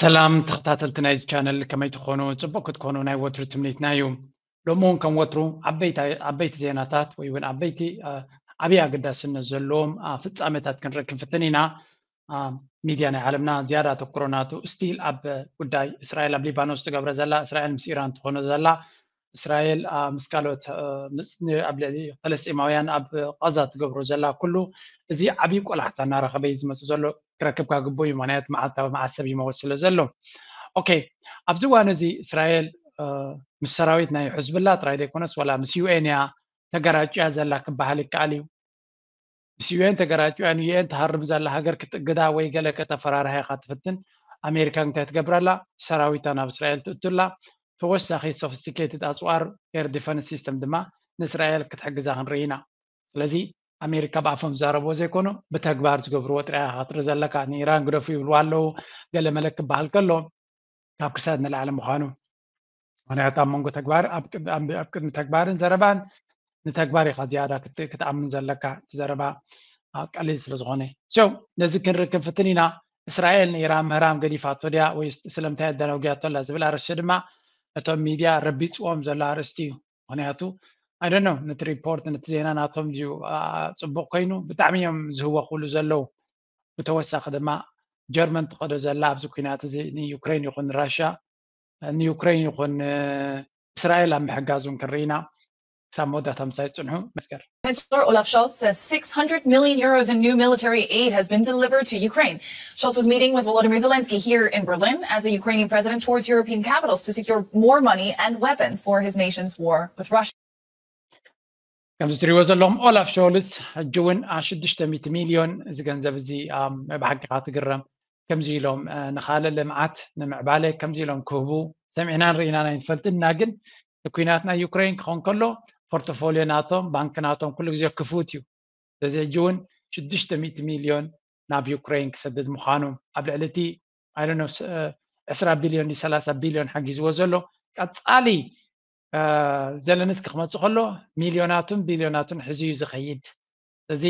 ሰላም ተኸታተልቲ ናይዚ ቻነል፣ ከመይ ትኾኑ? ጽቡቕ ክትኮኑ ናይ ወትሩ ትምኒትና እዩ። ሎሚ እውን ከም ወትሩ ዓበይቲ፣ ዓበይቲ ዜናታት ወይ እውን ዓበይቲ፣ አ፣ ዓብዪ ኣገዳስነት ዘለዎም፣ አ፣ ፍጻሜታት ክንርኢ ክንፍትን ኢና። አ፣ ሚድያ ናይ ዓለምና ዝያዳ ኣተኩሮ ናቱ ስቲል ኣብ ጉዳይ እስራኤል ኣብ ሊባኖስ ትገብሮ ዘላ፣ እስራኤል ምስ ኢራን ትኾኖ ዘላ፣ እስራኤል፣ አ፣ ምስ ካልኦት፣ አ፣ ምስ ን-፣ ኣብ ልዕሊ ፈለስጢማውያን ኣብ ቃዛ ትገብሮ ዘላ ኩሉ፣ እዚ ዓብዪ ቆላሕታ እናረኸበ እዩ ዝመጽእ ዘሎ። ክረክብካ ግቡእ እዩ፣ ምኽንያቱ መዓልታዊ መዓሰብ ይመወት ስለ ዘሎ። ኦኬ፣ ኣብዚ እዋን እዚ እስራኤል፣ አ፣ ምስ ሰራዊት ናይ ሕዝብላ ጥራይ ዘይኮነስ፣ ዋላ ምስ ዩ ኤን እያ ተገራጭያ ዘላ ክበሃል ይከኣል እዩ። ምስ ዩ ኤን ተገራጭያ፣ ን ዩ ኤን ትሃርም ዘላ ሃገር ክትእግዳ ወይ ገለ ከተፈራርሃ ኢኻ ትፍትን። ኣሜሪካ እንታይ ትገብር ኣላ? ሰራዊታ ናብ እስራኤል ትእቱ ኣላ። ተወሳኺ ሶፊስቲኬትድ ኣጽዋር ኤር ዲፈንስ ሲስተም ድማ ንእስራኤል ክትሕግዛ ክንርኢ ኢና። ስለዚ ኣሜሪካ ብኣፎም ዝዛረብዎ ዘይኮኑ ብተግባር ዝገብርዎ ጥራይ ኢኻ ክትርኢ ዘለካ። ንኢራን ግደፉ ይብልዋ ኣለዉ፣ ገለ መለ ክበሃል ከሎ ካብ ክሳድ ንላዕሊ ምዃኑ። ምኽንያቱ ኣብ መንጎ ተግባር፣ ኣብ ቅድ-፣ ኣብ፣ ኣብ ቅድሚ ተግባርን ዘረባን ንተግባር ኢኻ ዝያዳ ክት-፣ ክትኣምን ዘለካ። እቲ ዘረባ፣ አ፣ ቀሊል ስለ ዝኾነ። So፣ ነዚ ክንርኢ ክንፍትን ኢና። እስራኤል ንኢራን ምህራም ገዲፋቶ ድያ ወይስ ስለምንታይ ኣደናጉያቶ ኣላ ዝብል ኣርእስቲ ድማ ነቶም ሚድያ ረቢጽዎም ዘሎ ኣርእስቲ እዩ። ምኽንያቱ፣ I don't know፣ ነቲ ሪፖርት፣ ነቲ ዜና ናቶም ድዩ፣ አ፣ ጽቡቕ ኮይኑ፣ ብጣዕሚ እዮም ዝህወኹሉ ዘለዉ። ብተወሳኺ ድማ ጀርመን ትኸዶ ዘላ ኣብዚ ኲናት እዚ ንዩክሬን ይኹን ራሽያ፣ ንዩክሬን ይኹን፣ እ፣ እስራኤል ኣብ ምሕጋዝ እውን ክንርኢ ኢና። ክሳብ መወዳእታ ምሳይ ጽንሑ። መስገር። Chancellor Olaf Scholz says six hundred million euros in new military aid has been delivered to Ukraine. Scholz was meeting with Volodymyr Zelensky here in Berlin as the Ukrainian president tours European capitals to secure more money and weapons for his nation's war with Russia. ከምዚ ትሪእዎ ዘለኹም ኦላፍ ሾልስ ሕጂ እውን ሽዱሽተ ሚእቲ ሚልዮን፣ እዚ ገንዘብ እዚ፣ ኣም፣ ብሓቂ ከዓ ትግረም፣ ከምዚ ኢሎም፣ እ፣ ንኻልእ ልምዓት ንምዕባለ ከምዚ ኢሎም ክህቡ ሰሚዕናን ርኢናን ኣይንፈልጥን ኢና። ግን ንኲናት ናይ ዩክሬን ክኸውን ከሎ ፖርቶፎሊዮ ናቶም፣ ባንክ ናቶም ኩሉ ግዜ ክፉት እዩ። ስለዚ ሕጂ እውን ሽዱሽተ ሚእቲ ሚልዮን ናብ ዩክሬን ክሰድድ ምዃኑ፣ ኣብ ልዕሊ እቲ፣ I don't know፣ ስ-፣ እ፣ ዕስራ ቢልዮን ድዩ ሰላሳ ቢልዮን ሓጊዝዎ ዘሎ፣ ቀጻሊ፣ እ፣ ዘለንስኪ ክመጽእ ከሎ ሚልዮናቱን ቢልዮናቱን ሒዙ እዩ ዝኸይድ። እዚ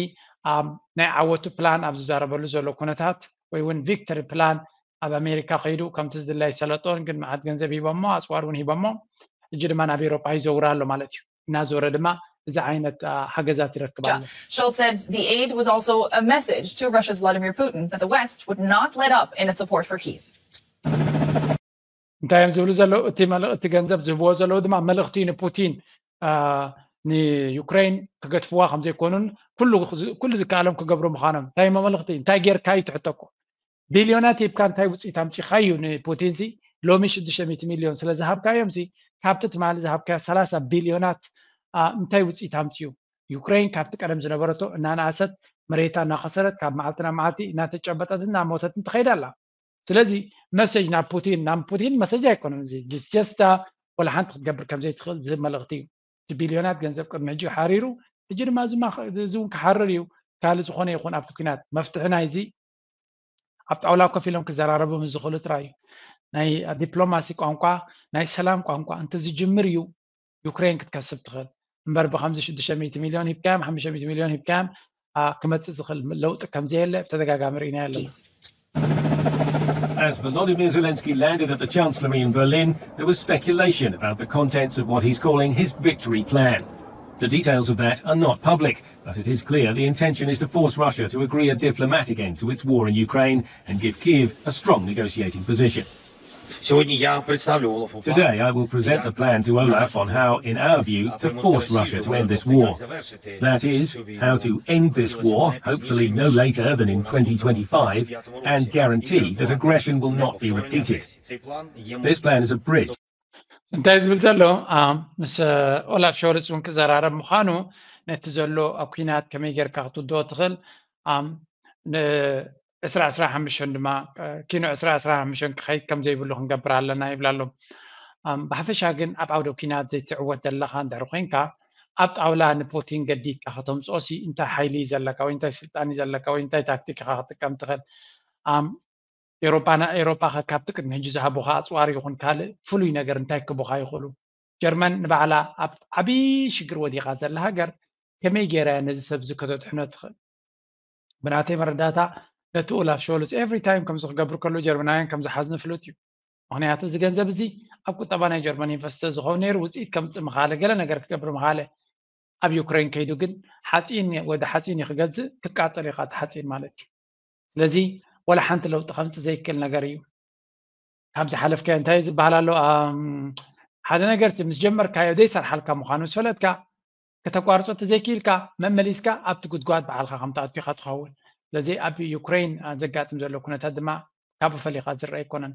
ኣብ ናይ ዓወቱ ፕላን ኣብ ዝዛረበሉ ዘሎ ኩነታት ወይ እውን ቪክቶሪ ፕላን ኣብ ኣሜሪካ ከይዱ ከምቲ ዝድላይ ሰለጦን ግን መዓት ገንዘብ ሂቦሞ፣ ኣጽዋር እውን ሂቦሞ፣ ሕጂ ድማ ናብ ኤውሮጳ ይዘውር ኣሎ ማለት እዩ። እናዞረ ድማ እዚ ዓይነት፣ አ፣ ሓገዛት ይረክብ ኣሎ። Scholz said the aid was also a message to Russia's Vladimir Putin that the West would not let up in its support for Kyiv. እንታይ እዮም ዝብሉ ዘለዉ? እቲ መልእ-፣ እቲ ገንዘብ ዝህብዎ ዘለዉ ድማ መልእኽቲ እዩ ንፑቲን፣ አ፣ ንዩክሬን ክገድፍዋ ከም ዘይኮኑን ኩሉ፣ ኩሉ ዝከኣሎም ክገብሩ ምዃኖም። እንታይ እሞ መልእኽቲ? እንታይ ጌርካ እዩ ትሕቶ እኮ። ቢልዮናት ሂብካ እንታይ ውፅኢት ኣምፂእካ እዩ ንፑቲን ሲ? ሎሚ ሽዱሽተ ሚእቲ ሚልዮን ስለ ዝሃብካዮም ሲ፣ ካብቲ ትማሊ ዝሃብካዮ ሰላሳ ቢልዮናት፣ አ፣ እንታይ ውፅኢት ኣምፅኡ? ዩክሬን ካብቲ ቀደም ዝነበረቶ እናነኣሰት፣ መሬታ እናኸሰረት፣ ካብ መዓልቲ ናብ መዓልቲ እናተጨበጠትን እናሞተትን ትኸይድ ኣላ። ስለዚ መሰጅ ናብ ፑቲን፣ ናብ ፑቲን መሰጅ ኣይኮነን እዚ። ጀስታ ወላ ሓንቲ ክትገብር ከም ዘይትኽእል ዝህብ መልእኽቲ እዩ። እቲ ቢልዮናት ገንዘብ ቅድሚ ሕጂ ሓሪሩ፣ ሕጂ ድማ እዚ ማኸ-፣ እዚ እውን ክሓርር እዩ። ካልእ ዝኾነ ይኹን ኣብቲ ኲናት መፍትሒ ናይዚ ኣብ ጣውላ ኮፍ ኢሎም ክዘራረቡ ምስ ዝኽእሉ ጥራይ እዩ። ናይ ዲፕሎማሲ ቋንቋ፣ ናይ ሰላም ቋንቋ እንተዝጅምር እዩ ዩክሬን ክትከስብ ትኽእል። እምበር ብኸምዚ ሽዱሽተ ሚእቲ ሚልዮን ሂብካዮም፣ ሓሙሽተ ሚእቲ ሚልዮን ሂብካዮም፣ አ፣ ክመጽእ ዝኽእል ለውጢ ከም ዘየለ ብተደጋጋሚ ርኢናዮ ኣለና። As Volodymyr Zelensky landed at the Chancellery in Berlin, there was speculation about the contents of what he's calling his victory plan. The details of that are not public, but it is clear the intention is to force Russia to agree a diplomatic end to its war in Ukraine and give Kyiv a strong negotiating position. Сегодня я представлю Олафу план. Today I will present the plan to Olaf on how, in our view, to force Russia to end this war. That is, how to end this war, hopefully no later than in twenty twenty-five, and guarantee that aggression will not be repeated. This plan is a bridge. እንታይ ዝብል ዘሎ፣ አ፣ ምስ፣ እ፣ ኦላፍ ሾልስ እውን ክዘራረብ ምዃኑ፣ ነቲ ዘሎ ኣብ ኲናት ከመይ ጌርካ ክትውድኦ ትኽእል፣ አ፣ ን-፣ ዕስራ ዕስራ ሓሙሽተ ድማ፣ እ፣ ኪኖ ዕስራ ዕስራ ሓሙሽተ ክኸይድ ከም ዘይብሉ ክንገብር ኣለና ይብል ኣሎ። አ፣ ብሓፈሻ ግን ኣብ ዓውደ ኲናት ዘይትዕወት ዘለኻ እንድሕር ኮይንካ፣ ኣብ ጣውላ ንፑቲን ገዲድካ ከተምጽኦ ሲ እንታይ ሓይሊ እዩ ዘለካ ወይ እንታይ ስልጣን እዩ ዘለካ ወይ እንታይ ታክቲክ ኢኻ ክትጥቀም ትኽእል? አ፣ ኤውሮጳና-፣ ኤውሮጳ ኸ ካብቲ ቅድሚ ሕጂ ዝሃቡኻ ኣጽዋር ይኹን ካልእ ፍሉይ ነገር እንታይ ክቡኻ ይኽእሉ? ጀርመን ንባዕላ ኣብ ዓብዪ ሽግር ወዲቓ ዘላ ሃገር ከመይ ገይራ እያ ነዚ ሰብ እዚ ከተድሕኖ ትኽእል? ብናተይ መረዳእታ ነቲ ኡላፍ ሾልዝ every time ከምዚ ክገብር ከሎ ጀርመናውያን ከም ዝሓዝኑ ፍሉጥ እዩ። ምክንያቱ እዚ ገንዘብ እዚ ኣብ ቁጠባ ናይ ጀርመን ኢንቨስት ዝኸውን ነይሩ፣ ውፅኢት ከምፅእ ምኻለ፣ ገለ ነገር ክገብር ምኻለ፣ ኣብ ዩክሬን ከይዱ ግን ሓፂን ወደ ሓፂን እዩ ክገዝእ፣ ክቃፀል እዩ እቲ ሓፂን ማለት እዩ። ስለዚ ወላ ሓንቲ ለውጢ ከምፅእ ዘይክእል ነገር እዩ። ካብ ዝሓለፍካዮ እንታይ ዝበሃል ኣሎ? ሓደ ነገር ምስ ጀመርካዮ ዘይሰርሓልካ ምዃኑ ምስ ፈለጥካ፣ ከተቋርጾ ተዘይክኢልካ፣ መመሊስካ ኣብቲ ጉድጓድ ባዕልካ ከም ትኣቱ ኢኻ ትኸውን። ስለዚ ኣብ ዩክሬን ዘጋጥም ዘሎ ኩነታት ድማ ካብ ፈሊኻ ዝረአ ኣይኮነን።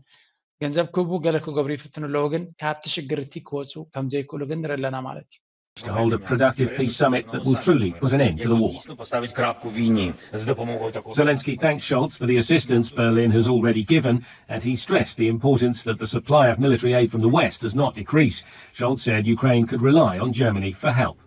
ገንዘብ ክህቡ ገለ ክገብሩ ይፍትኑ ኣለዉ፣ ግን ካብቲ ሽግር እቲ ክወፁ ከም ዘይክእሉ ግን ንርኢ ኣለና ማለት እዩ። To hold a productive peace summit that will truly put an end to the war. Zelensky thanked Scholz for the assistance Berlin has already given, and he stressed the importance that the supply of military aid from the West does not decrease. Scholz said Ukraine could rely on Germany for help.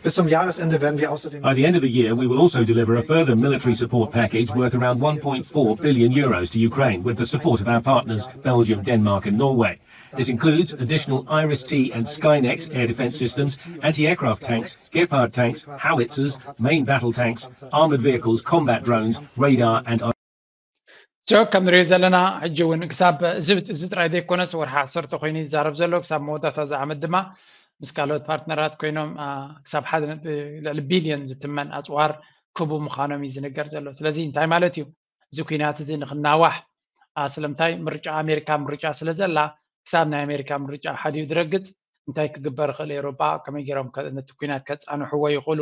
Bis zum Jahresende werden wir außerdem By the end of the year, we will also deliver a further military support package worth around one point four billion euros to Ukraine with the support of our partners Belgium, Denmark, and Norway. This includes additional IRIS-T and Skynex air defense systems, anti-aircraft tanks, Gepard tanks, howitzers, main battle tanks, armored vehicles, combat drones, radar, and so ከም ንሪኦ ዘለና ሕጂ እውን ክሳብ እዚ ጥራይ ዘይኮነስ ወርሒ ዓሰርተ ኮይኑ ይዛረብ ዘሎ፣ ክሳብ መወዳእታ እዚ ዓመት ድማ ምስ ካልኦት ፓርትነራት ኮይኖም ክሳብ ሓደ ልዕሊ ቢልዮን ዝትመን ኣፅዋር ክቡ ምዃኖም እዩ ዝንገር ዘሎ። ስለዚ እንታይ ማለት እዩ? እዚ ኩናት እዚ ንክናዋሕ ስለምንታይ ምርጫ ኣሜሪካ ምርጫ ስለ ዘላ፣ ክሳብ ናይ ኣሜሪካ ምርጫ ሓዲኡ ድረግፅ እንታይ ክግበር ይኽእል? ኤሮጳ ከመይ ገይሮም ነቲ ኩናት ከፃንሕዎ ይኽእሉ?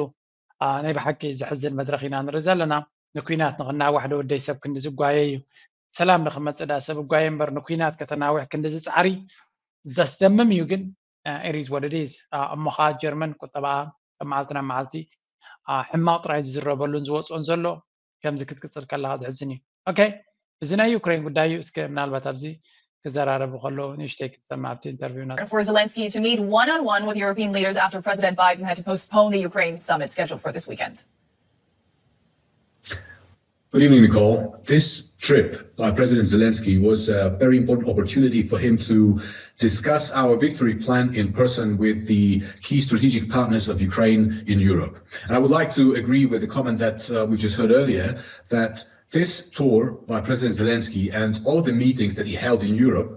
ናይ ብሓቂ ዘሕዝን መድረኽ ኢና ንርኢ ዘለና። ንኩናት ንክናዋሕ ዶ ወደይ ሰብ ክንዲ ዝጓየ እዩ? ሰላም ንክመፅእ ዳ ሰብ እጓየ እምበር ንኩናት ከተናውሕ ክንዲ ዝፃዕሪ ዘስደምም እዩ። ግን ኢሪዝ ወደዲዝ እሞ ከዓ ጀርመን ቁጠባ ካብ መዓልቲ ናብ መዓልቲ ሕማቕ ጥራይ ዝዝረበሉን ዝወፅኦን ዘሎ ከምዚ ክትቅፅል ከለካ ዘሕዝን እዩ። ኦኬ፣ እዚ ናይ ዩክሬን ጉዳይ እዩ። እስከ ምናልባት ኣብዚ ክዘራረቡ ከለዉ ንእሽተይ ክትሰማ ኣብቲ ኢንተርቪውና። For Zelensky to meet one on one with European leaders after President Biden had to postpone the Ukraine summit scheduled for this weekend. Good evening, Nicole. This trip by President Zelensky was a very important opportunity for him to discuss our victory plan in person with the key strategic partners of Ukraine in Europe. And I would like to agree with the comment that uh, we just heard earlier, that this tour by President Zelensky and all of the meetings that he held in Europe,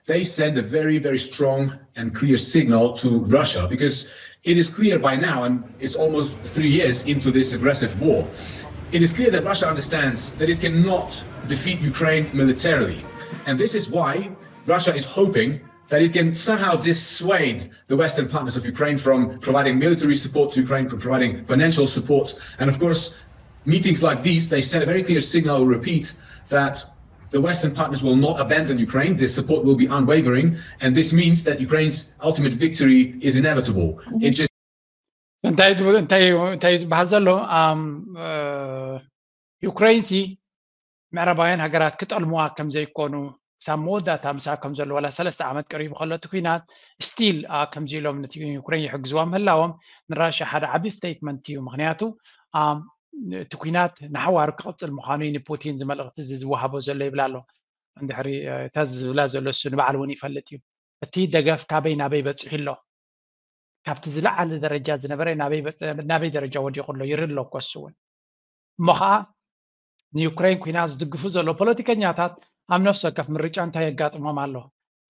they send a very, very strong and clear signal to Russia, because it is clear by now, and it's almost three years into this aggressive war, it is clear that Russia understands that it cannot defeat Ukraine militarily. And this is why Russia is hoping that it can somehow dissuade the Western partners of Ukraine from providing military support to Ukraine, from providing financial support. And of course, meetings like these, they send a very clear signal, I will repeat, that the Western partners will not abandon Ukraine. Their support will be unwavering. And this means that Ukraine's ultimate victory is inevitable. It just እንታይ ትብሉ እንታይ እንታይ ዝበሃል ዘሎ? ዩክሬን ሲ ምዕራባውያን ሃገራት ክጠልምዋ ከም ዘይኮኑ ክሳብ መወዳእታ ምሳ ከም ዘሎ ዋላ ሰለስተ ዓመት ቀሪቡ ከሎ እቲ ኩናት ስቲል ከምዚ ኢሎም ነቲ ዩክሬን ይሕግዝዋ ምህላዎም ንራሽያ ሓደ ዓቢ ስቴትመንት እዩ። ምክንያቱ እቲ ኩናት ንሓዋሩ ክቕጽል ምዃኑ እዩ ንፑቲን ዝመልእኽቲ እዚ ዝወሃቦ ዘሎ ይብል ኣሎ። እንድሕሪ እታ ዝብላ ዘሎ እሱ ንባዕሉ እውን ይፈልጥ እዩ። እቲ ደገፍ ካበይ ናበይ በጺሑ ኣሎ? ካብቲ ዝለዓለ ደረጃ ዝነበረ ናበይ ደረጃ ወዲቑ ኣሎ ይርኢ ኣሎ እኮ እሱ እውን። እሞ ኸዓ ንዩክሬን ኩናት ዝድግፉ ዘሎ ፖለቲከኛታት ኣብ ነፍሲ ወከፍ ምርጫ እንታይ የጋጥሞም ኣሎ?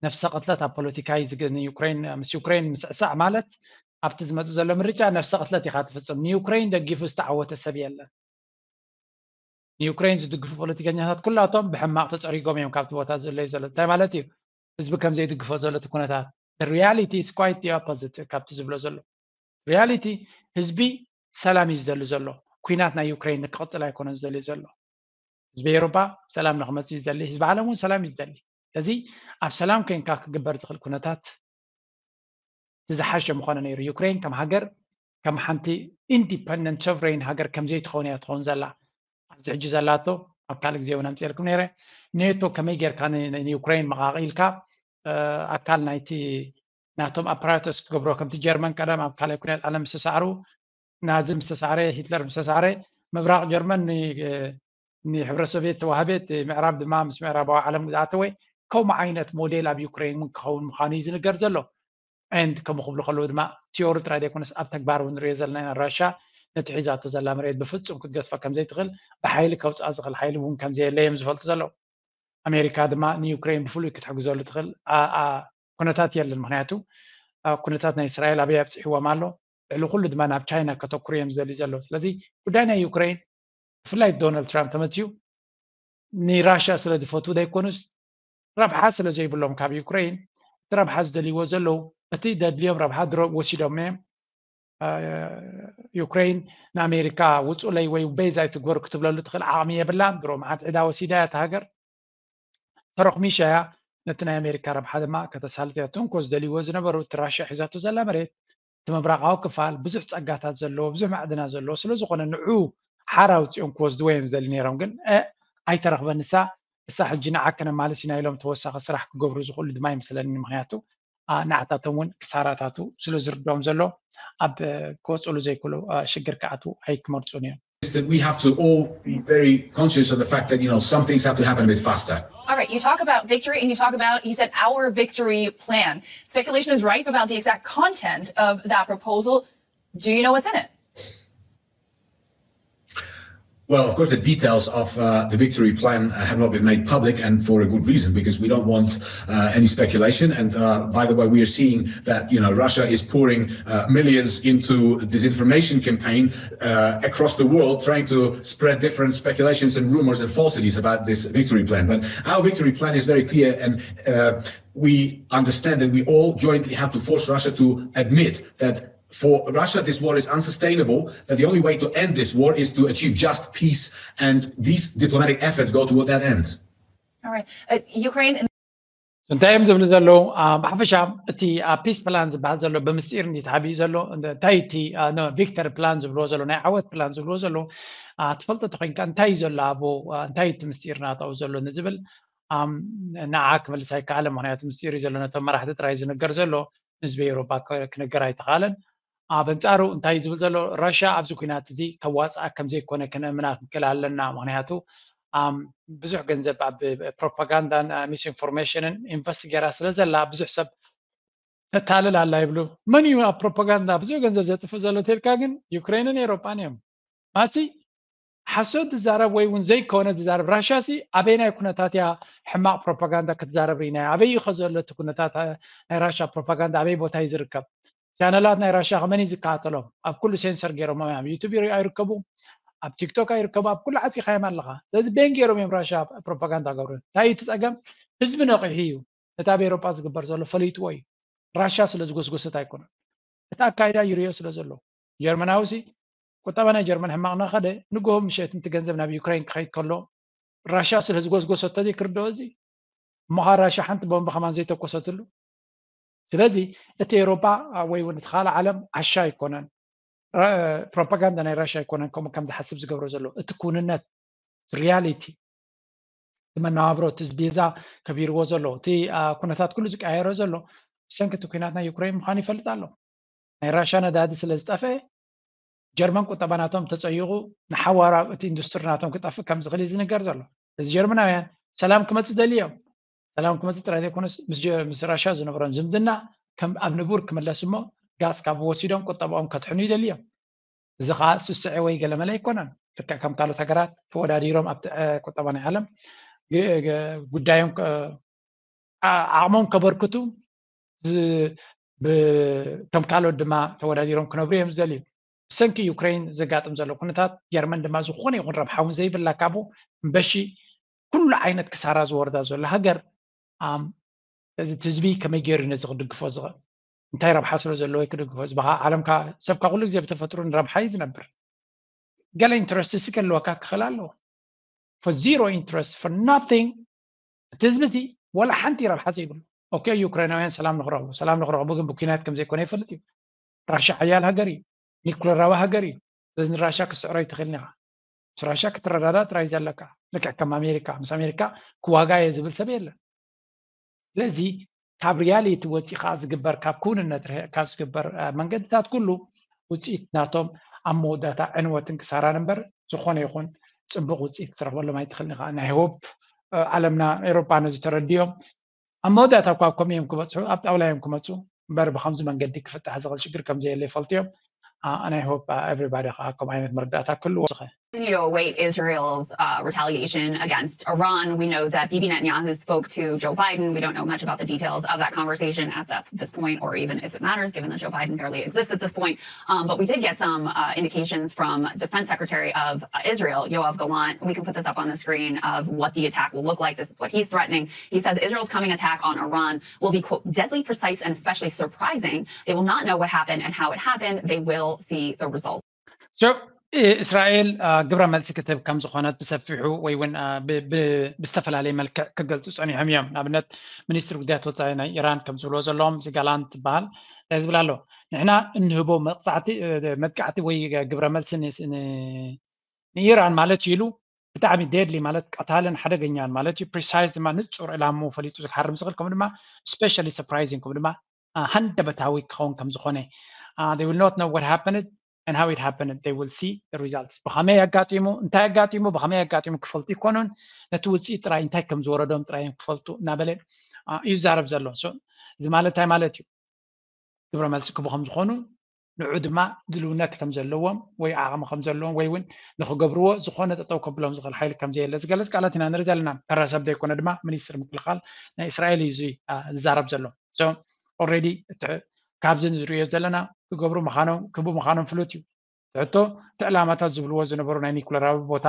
ነፍሰ ቅትለት ኣብ ፖለቲካ እዩ ዝግ ንዩክሬን ምስ ዩክሬን ምስዕሳዕ ማለት ኣብቲ ዝመፅእ ዘሎ ምርጫ ነፍሰ ቅትለት ኢኻ ትፍፅም። ንዩክሬን ደጊፉ ዝተዓወተ ሰብ የለን። ንዩክሬን ዝድግፉ ፖለቲከኛታት ኩላቶም ብሕማቕ ተፀሪጎም እዮም ካብቲ ቦታ ዘለዩ ዘሎ። እንታይ ማለት እዩ? ህዝቢ ከም ዘይድግፎ ዘሎ እቲ ኩነታት። The reality is quite the opposite ካብቲ ዝብሎ ዘሎ። ሪያሊቲ ህዝቢ ሰላም እዩ ዝደሊ ዘሎ። ኩናት ናይ ዩክሬን ንክቕፅል ኣይኮነን ዝደሊ ዘሎ። ህዝቢ ኤውሮጳ ሰላም ንክመፅእ እዩ ዝደሊ። ህዝቢ ዓለም እውን ሰላም እዩ ዝደሊ። ስለዚ ኣብ ሰላም ኮይንካ ክግበር ዝኽእል ኩነታት ዝሓሸ ምኾነ ነይሩ። ዩክሬን ከም ሃገር ከም ሓንቲ ኢንዲፐንደንት ሶቨሬን ሃገር ከም ዘይትኸውን እያ ትኸውን ዘላ። ኣብዚ ሕጂ ዘላቶ ኣብ ካልእ ግዜ እውን ኣምፅኤልኩም ነይረ። ኔቶ ከመይ ጌርካ ንዩክሬን መቓቒልካ ኣካል ናይቲ ናቶም ኣፓራተስ ክገብሮ ከምቲ ጀርመን ቀደም ኣብ ካልኣይ ኩናት ዓለም ዝተሳዕሩ ናዚ ምስ ተሳዕረ ሂትለር ምስ ተሳዕረ ምብራቕ ጀርመን ንሕብረት ሶቪየት ተዋህበ እቲ ምዕራብ ድማ ምስ ምዕራባዊ ዓለም ዝኣተወ ከምኡ ዓይነት ሞዴል ኣብ ዩክሬን እውን ክኸውን ምዃኑ እዩ ዝንገር ዘሎ። ኤንድ ከምኡ ክብሉ ከለዉ ድማ ቲዮሪ ጥራይ ዘይኮነስ ኣብ ተግባር እውን ንሪኦ ዘለና ኢና። ራሽያ ነቲ ሒዛቶ ዘላ መሬት ብፍጹም ክትገድፋ ከም ዘይትኽእል፣ ብሓይሊ ከውጽኣ ዝኽእል ሓይሊ እውን ከም ዘየለ እዮም ዝፈልጡ ዘለዉ። ኣሜሪካ ድማ ንዩክሬን ብፍሉይ ክትሕግዘሉ ትኽእል ኩነታት የለን። ምክንያቱ ኩነታት ናይ እስራኤል ኣበይ ኣብፅሕዎም ኣሎ፣ ልዕሊ ኩሉ ድማ ናብ ቻይና ከተኩሩ እዮም ዝደልዩ ዘለዉ። ስለዚ ጉዳይ ናይ ዩክሬን ብፍላይ ዶናልድ ትራምፕ ተመፅዩ ንራሽያ ስለ ዝፈትዉ ዘይኮኑስ ረብሓ ስለ ዘይብሎም ካብ ዩክሬን እቲ ረብሓ ዝደልይዎ ዘለዉ እቲ ደድልዮም ረብሓ ድሮ ወሲዶም እዮም። ዩክሬን ንኣሜሪካ ውፁለይ ወይ በይዛይ ትግበሩ ክትብለሉ ትኽእል ዓቕሚ የብላን። ድሮ መዓት ዕዳ ወሲዳ እያ እታ ሃገር። ተረኽሚሻ እያ። ነቲ ናይ ኣሜሪካ ረብሓ ድማ ከተሳልጥ እያ። ትንኮ ዝደልይዎ ዝነበሩ እቲ ራሽያ ሒዛቶ ዘላ መሬት እቲ ምብራቃዊ ክፋል ብዙሕ ጸጋታት ዘለዎ ብዙሕ ማዕድናት ዘለዎ ስለ ዝኾነ ንዑ ሓራ ኣውፂኦም ክወስድዎ እዮም ዝደሊ ነይሮም። ግን ኣይተረኽበን። ንሳ እሳ ሕጂ ንዓ ከነማልስ ኢና ኢሎም ተወሳኺ ስራሕ ክገብሩ ዝኽእሉ ድማ ይመስለኒ። ምክንያቱ ንዓታቶም እውን ክሳራታቱ ስለ ዝርድኦም ዘሎ ኣብ ክወፅሉ ዘይክእሉ ሽግር ክኣትዉ ኣይክመርፁን እዮም። Is that we have to all be very conscious of the fact that you know some things have to happen a bit faster. All right, you talk about victory and you talk about, you said our victory plan. Speculation is rife about the exact content of that proposal. Do you know what's in it? Well, of course, the details of uh, the victory plan uh, have not been made public, and for a good reason, because we don't want uh, any speculation. And uh, by the way, we are seeing that you know Russia is pouring uh, millions into disinformation campaign uh, across the world, trying to spread different speculations and rumors and falsities about this victory plan. But our victory plan is very clear, and uh, we understand that we all jointly have to force Russia to admit that for Russia, this war is unsustainable, that the only way to end this war is to achieve just peace, and these diplomatic efforts go toward that end. All right. Uh, Ukraine. እንታይ እዮም ዝብሉ ዘለዉ? ብሓፈሻ እቲ ፒስ ፕላን ዝበሃል ዘሎ ብምስጢር እንዲ ተሓቢኡ ዘሎ እንታይ እቲ ቪክተር ፕላን ዝብልዎ ዘሎ ናይ ዓወት ፕላን ዝብልዎ ዘለዉ ትፈልጦ ተኮይንካ እንታይ እዩ ዘሎ ኣብኡ እንታይ እቲ ምስጢር ናታኡ ዘሎ ንዝብል ንዓ ክመልስ ኣይከኣለ። ምክንያቱ ምስጢር እዩ ዘሎ፣ ነቶም መራሕቲ ጥራይ ዝንገር ዘሎ፣ ንህዝቢ ኤውሮጳ ክነገር ኣይተኻለን። ኣብ ኣንጻሩ እንታይ ዝብል ዘሎ፣ ራሽያ ኣብዚ ኩናት እዚ ከዋፅኣ ከም ዘይኮነ ክነእምና ክንክእል ኣለና። ምክንያቱ ብዙሕ ገንዘብ ኣብ ፕሮፓጋንዳን ሚስኢንፎርሜሽንን ኢንቨስት ገይራ ስለ ዘላ ብዙሕ ሰብ ተታልል ኣላ ይብሉ። መን እዩ ኣብ ፕሮፓጋንዳ ብዙሕ ገንዘብ ዘጥፍእ ዘሎ ተልካ ግን ዩክሬንን ኤውሮጳን እዮም። ማሲ ሓሶት ዝዛረብ ወይ እውን ዘይኮነ ዝዛረብ ራሽያ ሲ ኣበይ ናይ ኩነታት እያ ሕማቕ ፕሮፓጋንዳ ክትዛረብ ርኢና? ኣበይ እዩ ከዘሎ እቲ ኩነታት ናይ ራሽያ ፕሮፓጋንዳ ኣበይ ቦታ እዩ ዝርከብ? ቻነላት ናይ ራሽያ ከመን እዩ ዝከታተሎም? ኣብ ኩሉ ሴንሰር ገይሮም እዮም። ዩቱብ ኣይርከቡ፣ ኣብ ቲክቶክ ኣይርከቡ፣ ኣብ ኩሉ ዓፂኻዮም ኣለኻ። ስለዚ ቤን ገይሮም እዮም ራሽያ ፕሮፓጋንዳ ገብሩ። እንታይ እቲ ፀገም? ህዝቢ ነቂሑ እዩ። እቲ ኣብ ኤሮጳ ዝግበር ዘሎ ፈሊጥዎ እዩ። ራሽያ ስለ ዝጎስጎሰት ኣይኮነን። እቲ ኣካይዳ ይርዮ ስለ ዘሎ ጀርመናዊ ሲ ቁጠባ ናይ ጀርመን ሕማቕ እናኸደ ንግሆ ምሸትንቲ ገንዘብ ናብ ዩክሬን ክኸይድ ከሎ ራሽያ ስለ ዝጎስጎሰቶ ዘይክርድኦ እዚ እሞ ኸዓ ራሽያ ሓንቲ ቦምባ ከማን ዘይተኮሰትሉ። ስለዚ እቲ ኤውሮጳ ወይ እውን እቲ ካልእ ዓለም ዓሻ ኣይኮነን። ፕሮፓጋንዳ ናይ ራሽያ ኣይኮነን ከምኡ ከም ዝሓስብ ዝገብሮ ዘሎ እቲ ኩንነት ሪያሊቲ እቲ መነባብሮ እቲ ቤዛ ከቢርዎ ዘሎ እቲ ኩነታት ኩሉ ዝቀያየሮ ዘሎ ብሰንኪ እቲ ኩናት ናይ ዩክሬን ምዃኑ ይፈልጥ ኣሎ። ናይ ራሽያ ነዳዲ ስለ ዝጠፍአ ጀርመን ቁጠባ ናቶም ተፀይቑ ንሓዋራ እቲ ኢንዱስትሪ ናቶም ክጠፍእ ከም ዝኽእል እዩ ዝንገር ዘሎ። እዚ ጀርመናውያን ሰላም ክመፅእ ደልዮም ሰላም ክመፅእ ጥራይ ዘይኮነስ ምስ ራሽያ ዝነበሮም ዝምድና ከም ኣብ ንቡር ክምለስ እሞ ጋዝ ካብ ወሲዶም ቁጠባኦም ከትሕኑ ይደልዮም። እዚ ከዓ ስስዐ ወይ ገለመለ ኣይኮነን። ልክዕ ከም ካልኦት ሃገራት ተወዳዲሮም ኣብ ቁጠባ ናይ ዓለም ጉዳዮም ዓቕሞም ከበርክቱ ከም ካልኦት ድማ ተወዳዲሮም ክነብሩ እዮም ዝደልዩ። ብሰንኪ ዩክሬን ዘጋጥም ዘሎ ኩነታት ጀርመን ድማ ዝኾነ ይኹን ረብሓ እውን ዘይብላ ካብኡ እምበሺ ኩሉ ዓይነት ክሳራ ዝወርዳ ዘሎ ሃገር እዚ ህዝቢ ከመይ ገይሩ ነዚ ክድግፎ ዝኽእል እንታይ ረብሓ ስለ ዘለዎ ክድግፎ ዝበኻ ዓለምካ ሰብካ ኩሉ ግዜ ብተፈጥሮ ንረብሓ እዩ ዝነብር። ገለ ኢንትረስት ሲ ከልወካ ክኽእል ኣለዎ። For zero interest for nothing እቲ ህዝቢ እዚ ወላ ሓንቲ ረብሓ ዘይብሉ። ኦኬ ዩክሬናውያን ሰላም ንክረኽቡ ሰላም ንክረኽቡ ግን ብኩናት ከም ዘይኮነ ይፈልጥ እዩ። ራሻ ሓያል ሃገር እዩ። ኒኩለራዊ ሃገር እዩ። ስለዚ ንራሻ ክስዕሮ ኣይትኽእልን ኢኻ። ምስ ራሻ ክትረዳዳ ጥራይ ዘለካ። ልክዕ ከም ኣሜሪካ ምስ ኣሜሪካ ክዋጋ እየ ዝብል ሰብ የለን። ስለዚ ካብ ሪያሊቲ ወፂኻ ዝግበር ካብ ክውንነት ርሕቕካ ዝግበር መንገድታት ኩሉ ውፅኢት ናቶም ኣብ መወዳእታ ዕንወትን ክሳራን እምበር ዝኾነ ይኹን ፅቡቕ ውፅኢት ክትረኽበሎም ኣይትኽእልን ኢኻ። ናይ ሆፕ ዓለምና ኤሮጳ ነዚ ተረድዮም ኣብ መወዳእታ እኳ ኣብ ከምኡ እዮም ክበፅሑ ኣብ ጣውላ እዮም ክመፁ እምበር ብከምዚ መንገዲ ክፍታሕ ዝኽእል ሽግር ከምዘየለ ይፈልጡ እዮም። Uh, and I hope uh, everybody uh, ከምኡ ዓይነት መረዳእታ ክህልዎ ዝኸ continue to await Israel's uh, retaliation against Iran. We know that Bibi Netanyahu spoke to Joe Biden. We don't know much about the details of that conversation at that, this point, or even if it matters, given that Joe Biden barely exists at this point. Um, but we did get some uh, indications from Defense Secretary of uh, Israel, Yoav Gallant. We can put this up on the screen of what the attack will look like. This is what he's threatening. He says Israel's coming attack on Iran will be, quote, deadly, precise, and especially surprising. They will not know what happened and how it happened. They will see the result. So እስራኤል ግብረ መልሲ ክትህብ ከም ዝኾነት ብሰፊሑ ወይ እውን ብዝተፈላለየ መልክዕ ክገልፁ ፀኒሖም እዮም። ንኣብነት ሚኒስትሪ ጉዳያት ወፃኢ ናይ ኢራን ከም ዝብልዎ ዘለዎም እዚ ጋላንት ዝበሃል እንታይ ዝብል ኣሎ፣ ንሕና እንህቦ መጥቃዕቲ ወይ ግብረ መልሲ ንኢራን ማለት ኢሉ ብጣዕሚ ዴድሊ ማለት ቀታልን ሓደገኛን ማለት እዩ። ፕሪሳይዝ ድማ ንፁር ዕላምኡ ፈሊጡ ክሓርም ዝኽእል ከምኡ ድማ ስፔሻሊ ሰርፕራይዚንግ ከምኡ ድማ ሃንደበታዊ ክኸውን ከም ዝኾነ they will not know what happened and how it happened, they will see the results። ብኸመይ ኣጋጢሙ፣ እንታይ ኣጋጢሙ፣ ብኸመይ ኣጋጢሙ ክፈልጡ ይኮኑን፣ ነቲ ውፅኢት ጥራይ እንታይ ከም ዝወረዶም ጥራይ እዮም ክፈልጡ እናበለ እዩ ዝዛረብ ዘሎ። እዚ ማለት እንታይ ማለት እዩ? ግብረ መልሲ ክቡ ከም ዝኾኑ ንዑ ድማ ድልውነት ከም ዘለዎም ወይ ዓቕሚ ከም ዘለዎም ወይ እውን ንክገብርዎ ዝኾነ ጠጠው ከብሎም ዝኽእል ሓይሊ ከም ዘየለ ዝገልፅ ቃላት ኢና ንርኢ ዘለና። ተራ ሰብ ዘይኮነ ድማ ሚኒስትር ምክልኻል ናይ እስራኤል እዩ እዚ ዝዛረብ ዘሎ። ኦልሬዲ ካብዚ ንዝርእዮ ዘለና ክገብሩ ምዃኖም ክቡ ምዃኖም ፍሉጥ እዩ። ትሕቶ እቲ ዕላማታት ዝብልዎ ዝነበሩ ናይ ኒኩለራዊ ቦታ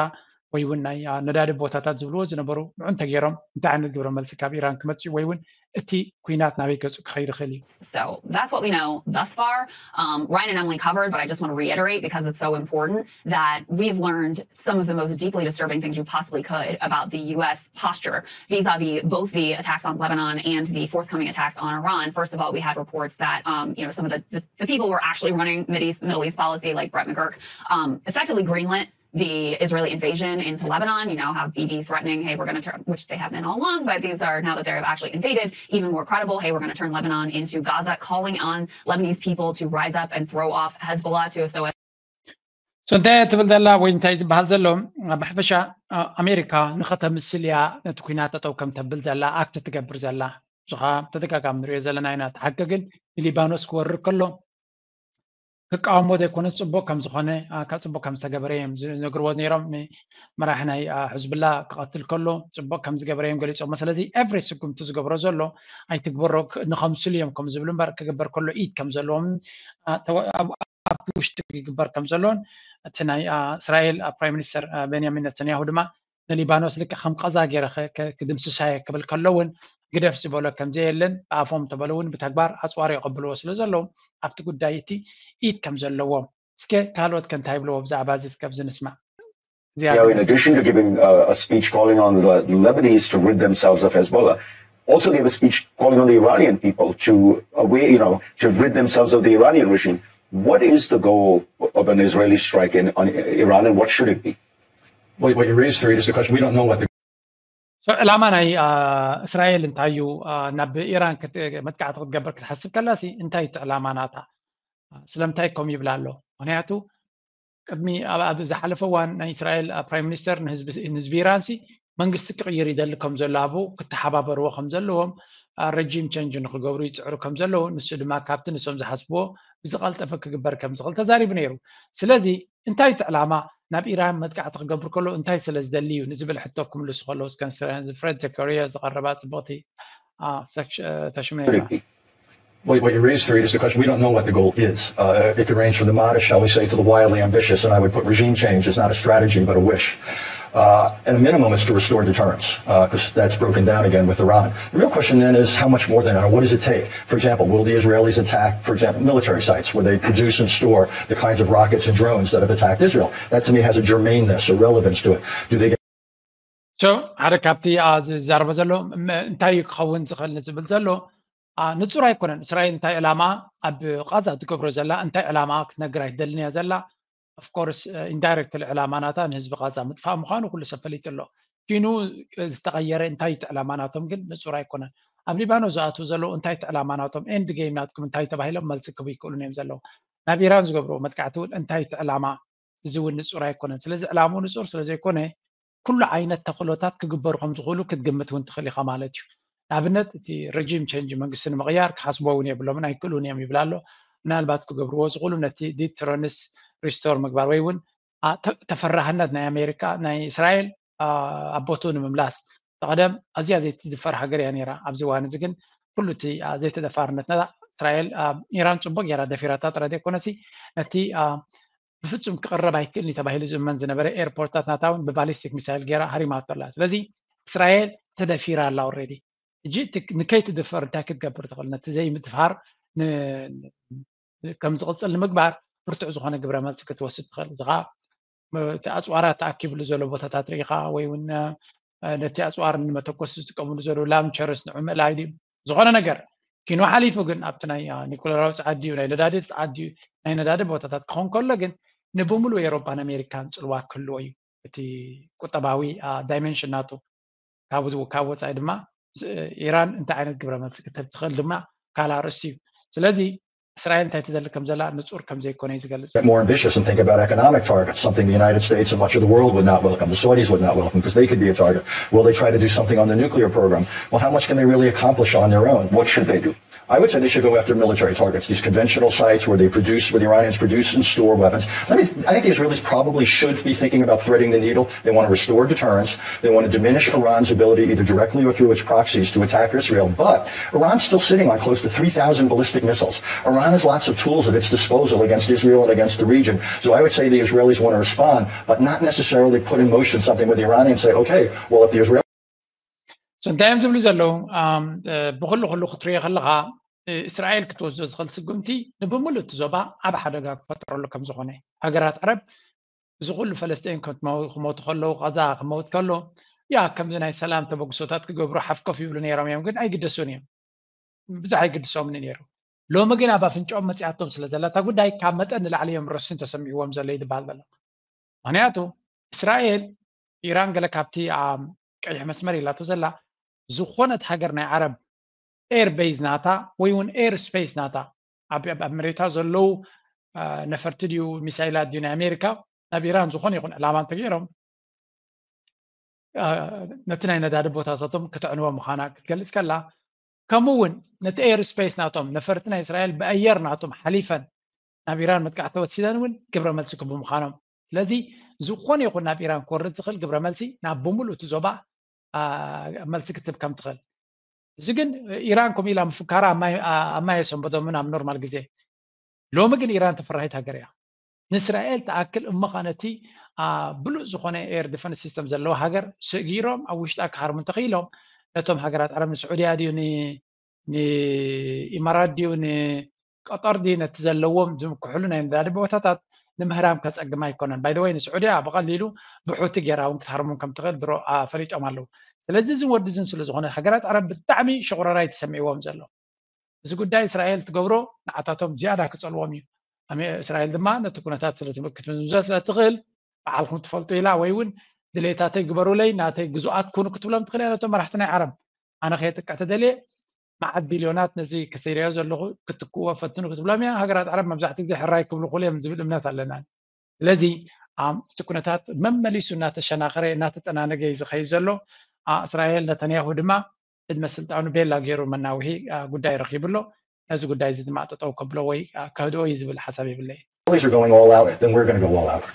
ወይ እውን ናይ ነዳዲ ቦታታት ዝብልዎ ዝነበሩ ንዑ እንተገይሮም እንታይ ዓይነት ግብረ መልሲ ካብ ኢራን ክመፅእ ወይ እውን እቲ ኩናት ናበይ ገፁ ክኸይድ ይኽእል እዩ? So that's what we know thus far. Um, Ryan and Emily covered, but I just want to reiterate because it's so important that we've learned some of the most deeply disturbing things you possibly could about the U S posture vis-a-vis both the attacks on Lebanon and the forthcoming attacks on Iran. First of all, we had reports that um, you know some of the, the, the people who were actually running Middle East, Middle East policy, like Brett McGurk, um, effectively greenlit the Israeli invasion into Lebanon. You now have Bibi threatening, hey, we're going to turn, which they have been all along, but these are now that they've actually invaded, even more credible, hey, we're going to turn Lebanon into Gaza, calling on Lebanese people to rise up and throw off Hezbollah to so so እንታይ ትብል ዘላ ወይ እንታይ ዝበሃል ዘሎ ብሓፈሻ ኣሜሪካ ንኸተምስል እያ ነቲ ኩናት ጠጠው ከም ተብል ዘላ ኣክት ትገብር ዘላ። እዚ ከዓ ተደጋጋሚ ንሪኦ ዘለና ኢና። እቲ ሓቂ ግን ንሊባኖስ ክወርድ ከሎ ክቃወሞ ዘይኮነ ፅቡቅ ከም ዝኾነ ካብ ፅቡቅ ከም ዝተገበረ እዮም ዝነግርዎ ነይሮም። መራሕ ናይ ሕዝብላ ክቐትል ከሎ ፅቡቅ ከም ዝገበረ እዮም ገሊፆሞ። ስለዚ ኤቭሪ ስጉምቲ ዝገብሮ ዘሎ ኣይትግበሮ ንኸምስሉ እዮም ከም ዝብሉ እምበር ክግበር ከሎ ኢድ ከም ዘለዎም ኣብ ውሽጢ ክግበር ከም ዘለዎን እቲ ናይ እስራኤል ፕራይም ሚኒስተር ቤንያሚን ነተንያሁ ድማ ንሊባኖስ ልክዕ ከም ቐዛ ገይረ ክድምስሳየ ክብል ከሎ እውን ግደፍ ዝበሎ ከም ዘየለን ብኣፎም ተበሉ እውን ብተግባር ኣፅዋር የቐብልዎ ስለ ዘለዉ ኣብቲ ጉዳይ እቲ ኢድ ከም ዘለዎም እስከ ካልኦት ከ እንታይ ይብልዎ ብዛዕባ እዚ እስከ ኣብዚ ንስማዕ። You know, in addition to giving uh, a speech calling on the Lebanese to rid themselves of Hezbollah, also gave a speech calling on the Iranian people to, uh, we, you know, to rid themselves of the Iranian regime. What is the goal of an Israeli strike in, on Iran, and what should it be? Well, what you raised, Fareed, is the question. We don't know what the ዕላማ ናይ እስራኤል እንታይ እዩ? ናብ ኢራን መጥቃዕቲ ክትገብር ክትሓስብ ከላሲ እንታይ እቲ ዕላማ ናታ? ስለምንታይ ከምኡ ይብላ ኣሎ? ምክንያቱ ቅድሚ ኣብ ዝሓለፈ እዋን ናይ እስራኤል ፕራይም ሚኒስተር ንህዝቢ ኢራን ሲ መንግስቲ ክቕይር ይደሊ ከም ዘሎ ኣብኡ ክተሓባበርዎ ከም ዘለዎም ረጂም ቸንጅ ንክገብሩ ይፅዕሩ ከም ዘለዉ ንሱ ድማ ካብቲ ንሶም ዝሓስብዎ ብዝቐልጠፈ ክግበር ከም ዝኽእል ተዛሪቡ ነይሩ። ስለዚ እንታይ እቲ ዕላማ? ናብ ኢራን መጥቃዕቲ ክገብር ከሎ እንታይ ስለ ዝደሊ እዩ ንዝብል ሕቶ ክምልሱ ከለዉ እስከ ፍሬድ ዘካሪያ ዝቐረባ ፅብቕቲ ተሽሙ ነይራ። What you raised, Fareed, is the question. We don't know what the goal is. Uh, it could range from the modest, shall we say, to the wildly ambitious, and I would put regime change is not a strategy but a wish. Uh, at a minimum, it's to restore deterrence, because uh, that's broken down again with Iran. The real question then is how much more than that? What does it take? For example, will the Israelis attack, for example, military sites where they produce and store the kinds of rockets and drones that have attacked Israel? That to me has a germaneness, a relevance to it. Do they get So ሓደ ካብቲ ዝዛረበ ዘሎ እንታይ እዩ ክኸውን ዝኽእል ንዝብል ዘሎ ንፁር ኣይኮነን። እስራኤል እንታይ ዕላማ ኣብ ቃዛ ትገብሮ ዘላ እንታይ ዕላማ ክትነግር ኣይትደልን እያ ዘላ። ኦፍኮርስ ኢንዳይረክትሊ ዕላማ ናታ ንህዝቢ ቃዛ ምጥፋእ ምዃኑ ኩሉ ሰብ ፈሊጡ ኣሎ። ኪኑ ዝተቐየረ እንታይ እቲ ዕላማ ናቶም ግን ንፁር ኣይኮነን። ኣብ ሊባኖስ ዝኣትዉ ዘለዉ እንታይ እቲ ዕላማ ናቶም? ኤንድ ጌም ናትኩም እንታይ ተባሂሎም መልሲ ክህቡ ይክእሉን እዮም ዘለዉ። ናብ ኢራን ዝገብርዎ መጥቃዕቲ እውን እንታይ እቲ ዕላማ? እዚ እውን ንፁር ኣይኮነን። ስለዚ ዕላምኡ ንፁር ስለዘይኮነ ኩሉ ዓይነት ተኽእሎታት ክግበሩ ከም ዝኽእሉ ክትግምት እውን ትኽእል ኢኻ ማለት እዩ። ንኣብነት እቲ ረጂም ቸንጅ መንግስቲ ንምቕያር ክሓስቦ እውን የብሎምን ኣይክእሉን እዮም ይብል ኣሎ። ምናልባት ክገብርዎ ዝኽእሉ ነቲ ዲተረንስ ሪስቶር ምግባር ወይ እውን ተፈራህነት ናይ ኣሜሪካ ናይ እስራኤል ኣብ ቦትኡ ንምምላስ። ተቐደም ኣዝያ ዘይትድፈር ሃገር እያ ነይራ። ኣብዚ እዋን እዚ ግን ኩሉ እቲ ዘይተደፋርነት እስራኤል ኢራን ፅቡቅ ገይራ ደፊራታ ጥራይ ዘይኮነሲ ነቲ ብፍፁም ክቕረብ ኣይክእልን ተባሂሉ ዝእመን ዝነበረ ኤርፖርታት ናታ እውን ብባሊስቲክ ሚሳይል ገይራ ሃሪማቶ ኣላ። ስለዚ እስራኤል ተደፊራ ኣላ ኦልሬዲ። ሕጂ ንከይትድፈር እንታይ ክትገብር ትኽእል? ነቲ ዘይምድፋር ከም ዝቕፅል ንምግባር ብርቱዕ ዝኾነ ግብረ መልሲ ክትወስድ ትኽእል። እዚ ከዓ እቲ ኣፅዋራት ተኣኪብሉ ዘሎ ቦታታት ርኢኻ ወይ እውን ነቲ ኣፅዋር ንመተኮሲ ዝጥቀምሉ ዘለዉ ላውንቸርስ ንዑ ምእላይ ድዩ ዝኾነ ነገር ኪኖ ሓሊፉ ግን ኣብቲ ናይ ኒኩለራዊ ፀዓት ድዩ ናይ ነዳዲ ፀዓት ድዩ ናይ ነዳዲ ቦታታት ክኸውን ከሎ ግን ንብምሉእ ኤሮፓን ኣሜሪካን ፅልዋ ክህልዎ እዩ። እቲ ቁጠባዊ ዳይሜንሽን ናቱ ካብ ወፃኢ ድማ ኢራን እንታይ ዓይነት ግብረ መልሲ ክትህብ ትኽእል ድማ ካልእ ኣርእስቲ እዩ። ስለዚ እስራኤል እንታይ ትደሊ ከም ዘላ ንጹር ከም ዘይኮነ እዩ ዝገልጽ። More ambitious and think about economic targets, something the United States and much of the world would not welcome. The Saudis would not welcome because they could be a target. Will they try to do something on the nuclear program? Well, how much can they really accomplish on their own? What should they do? I would say they should go after military targets, these conventional sites where they produce, where the Iranians produce and store weapons. I mean, I think the Israelis probably should be thinking about threading the needle. They want to restore deterrence. They want to diminish Iran's ability, either directly or through its proxies, to attack Israel. But Iran's still sitting on close to three thousand ballistic missiles. Iran has lots of tools at its disposal against Israel and against the region. So I would say the Israelis want to respond, but not necessarily put in motion something with the Iranians and say, okay, well, if the Israelis So እንታይ እዮም ዝብሉ ዘለዉ? ብኩሉ ኩሉ ክትሪኦ ከለካ እስራኤል ክትወስዶ ዝኽእል ስጉምቲ ንብምሉእ እቲ ዞባ ኣብ ሓደጋ ክፈጥረሉ ከም ዝኾነ ሃገራት ዓረብ እዚ ኩሉ ፈለስጢን ክመቱ ከለዉ ቃዛ ክመውት ከሎ ያ ከምዚ ናይ ሰላም ተበግሶታት ክገብሩ ሓፍኮፍ ይብሉ ነይሮም እዮም፣ ግን ኣይግደሱን እዮም። ብዙሕ ኣይግድሶምን ነይሩ። ሎሚ ግን ኣብ ኣፍንጫኦም መፅያቶም ስለ ዘላ እታ ጉዳይ ካብ መጠን ንላዕሊ እዮም ረስን ተሰሚዕዎም ዘሎ ይድበሃል ዘሎ። ምክንያቱ እስራኤል ኢራን ገለ ካብቲ ቀይሕ መስመር ኢላቶ ዘላ ዝኾነት ሃገር ናይ ዓረብ ኤር ቤዝ ናታ ወይ እውን ኤር ስፔስ ናታ ኣብ መሬታ ዘለዉ ነፈርቲ ድዩ ሚሳይላት ድዩ ናይ ኣሜሪካ ናብ ኢራን ዝኾነ ይኹን ዕላማ እንተገይሮም ነቲ ናይ ነዳዲ ቦታታቶም ክተዕንዎ ምዃና ክትገልጽ ከላ ከምኡ እውን ነቲ ኤር ስፔስ ናቶም ነፈርቲ ናይ እስራኤል ብኣየር ናቶም ሓሊፈን ናብ ኢራን መጥቃዕቲ ተወሲደን እውን ግብረ መልሲ ክህቡ ምዃኖም። ስለዚ ዝኾነ ይኹን ናብ ኢራን ክወርድ ዝኽእል ግብረ መልሲ ናብ ብምሉእ እቲ ዞባ መልሲ ክትህብ ከም ትኽእል። እዚ ግን ኢራን ከምኡ ኢላ ምፍካራ ኣብ ማይ የሰንበዶምን ኣብ ኖርማል ግዜ። ሎሚ ግን ኢራን ተፈራሂት ሃገር እያ። ንእስራኤል ትኣክል እሞ ኸዓ ነቲ ብሉፅ ዝኾነ ኤር ዲፈንስ ሲስተም ዘለዎ ሃገር ስጊሮም ኣብ ውሽጣ ክሃርሙ እንተኽኢሎም ነቶም ሃገራት ዓረብ ንስዑድያ ድዩ ንኢማራት ድዩ ንቀጠር ድዩ ነቲ ዘለዎም ዝምክሕሉ ናይ ነዳዲ ቦታታት ንምህራም ከፀግም ኣይኮነን። ባይደወይ ንስዑድያ ብቐሊሉ ብሑቲ ጌራ እውን ክትሃርሞም ከም ትኽእል ድሮ ፈሊጦም ኣለዉ። ስለዚ እዝን ወዲ እዝን ስለ ዝኾነ ሃገራት ዓረብ ብጣዕሚ ሽቑረራይ ተሰሚዕዎም ዘሎ። እዚ ጉዳይ እስራኤል ትገብሮ ንዓታቶም ዝያዳ ክፀልዎም እዩ። እስራኤል ድማ ነቲ ኩነታት ክትምዝምዞ ስለ ትኽእል በዓልኩም ትፈልጡ ኢላ ወይ እውን ድሌታተይ ግበሩለይ ናተይ ግዙኣት ኩኑ ክትብሎም ትኽእል እያ ነቶም መራሕቲ ናይ ዓረብ። ኣነ ከየጥቅዕ ተደልየ መዓት ቢልዮናት ነዚ ክስርዮ ዘለኹ ክትክእዎ ፈትኑ ክትብሎም እያ። ሃገራት ዓረብ መብዛሕትኡ ግዜ ሕራይ ክብሉ ክእሉ እዮም ዝብል እምነት ኣለና። ስለዚ እቲ ኩነታት መመሊሱ እናተሸናኸረ እናተጠናነገ እዩ ዝኸይድ ዘሎ። እስራኤል ነተንያሁ ድማ ዕድመ ስልጣኑ ቤላ ገይሩ መናውሒ ጉዳይ ረኺቡ ኣሎ። ነዚ ጉዳይ እዚ ድማ ጠጠው ከብሎ ወይ ከህድኦ እዩ ዝብል ሓሳብ የብለይ። Israelis are going all out, then we're going to go all out.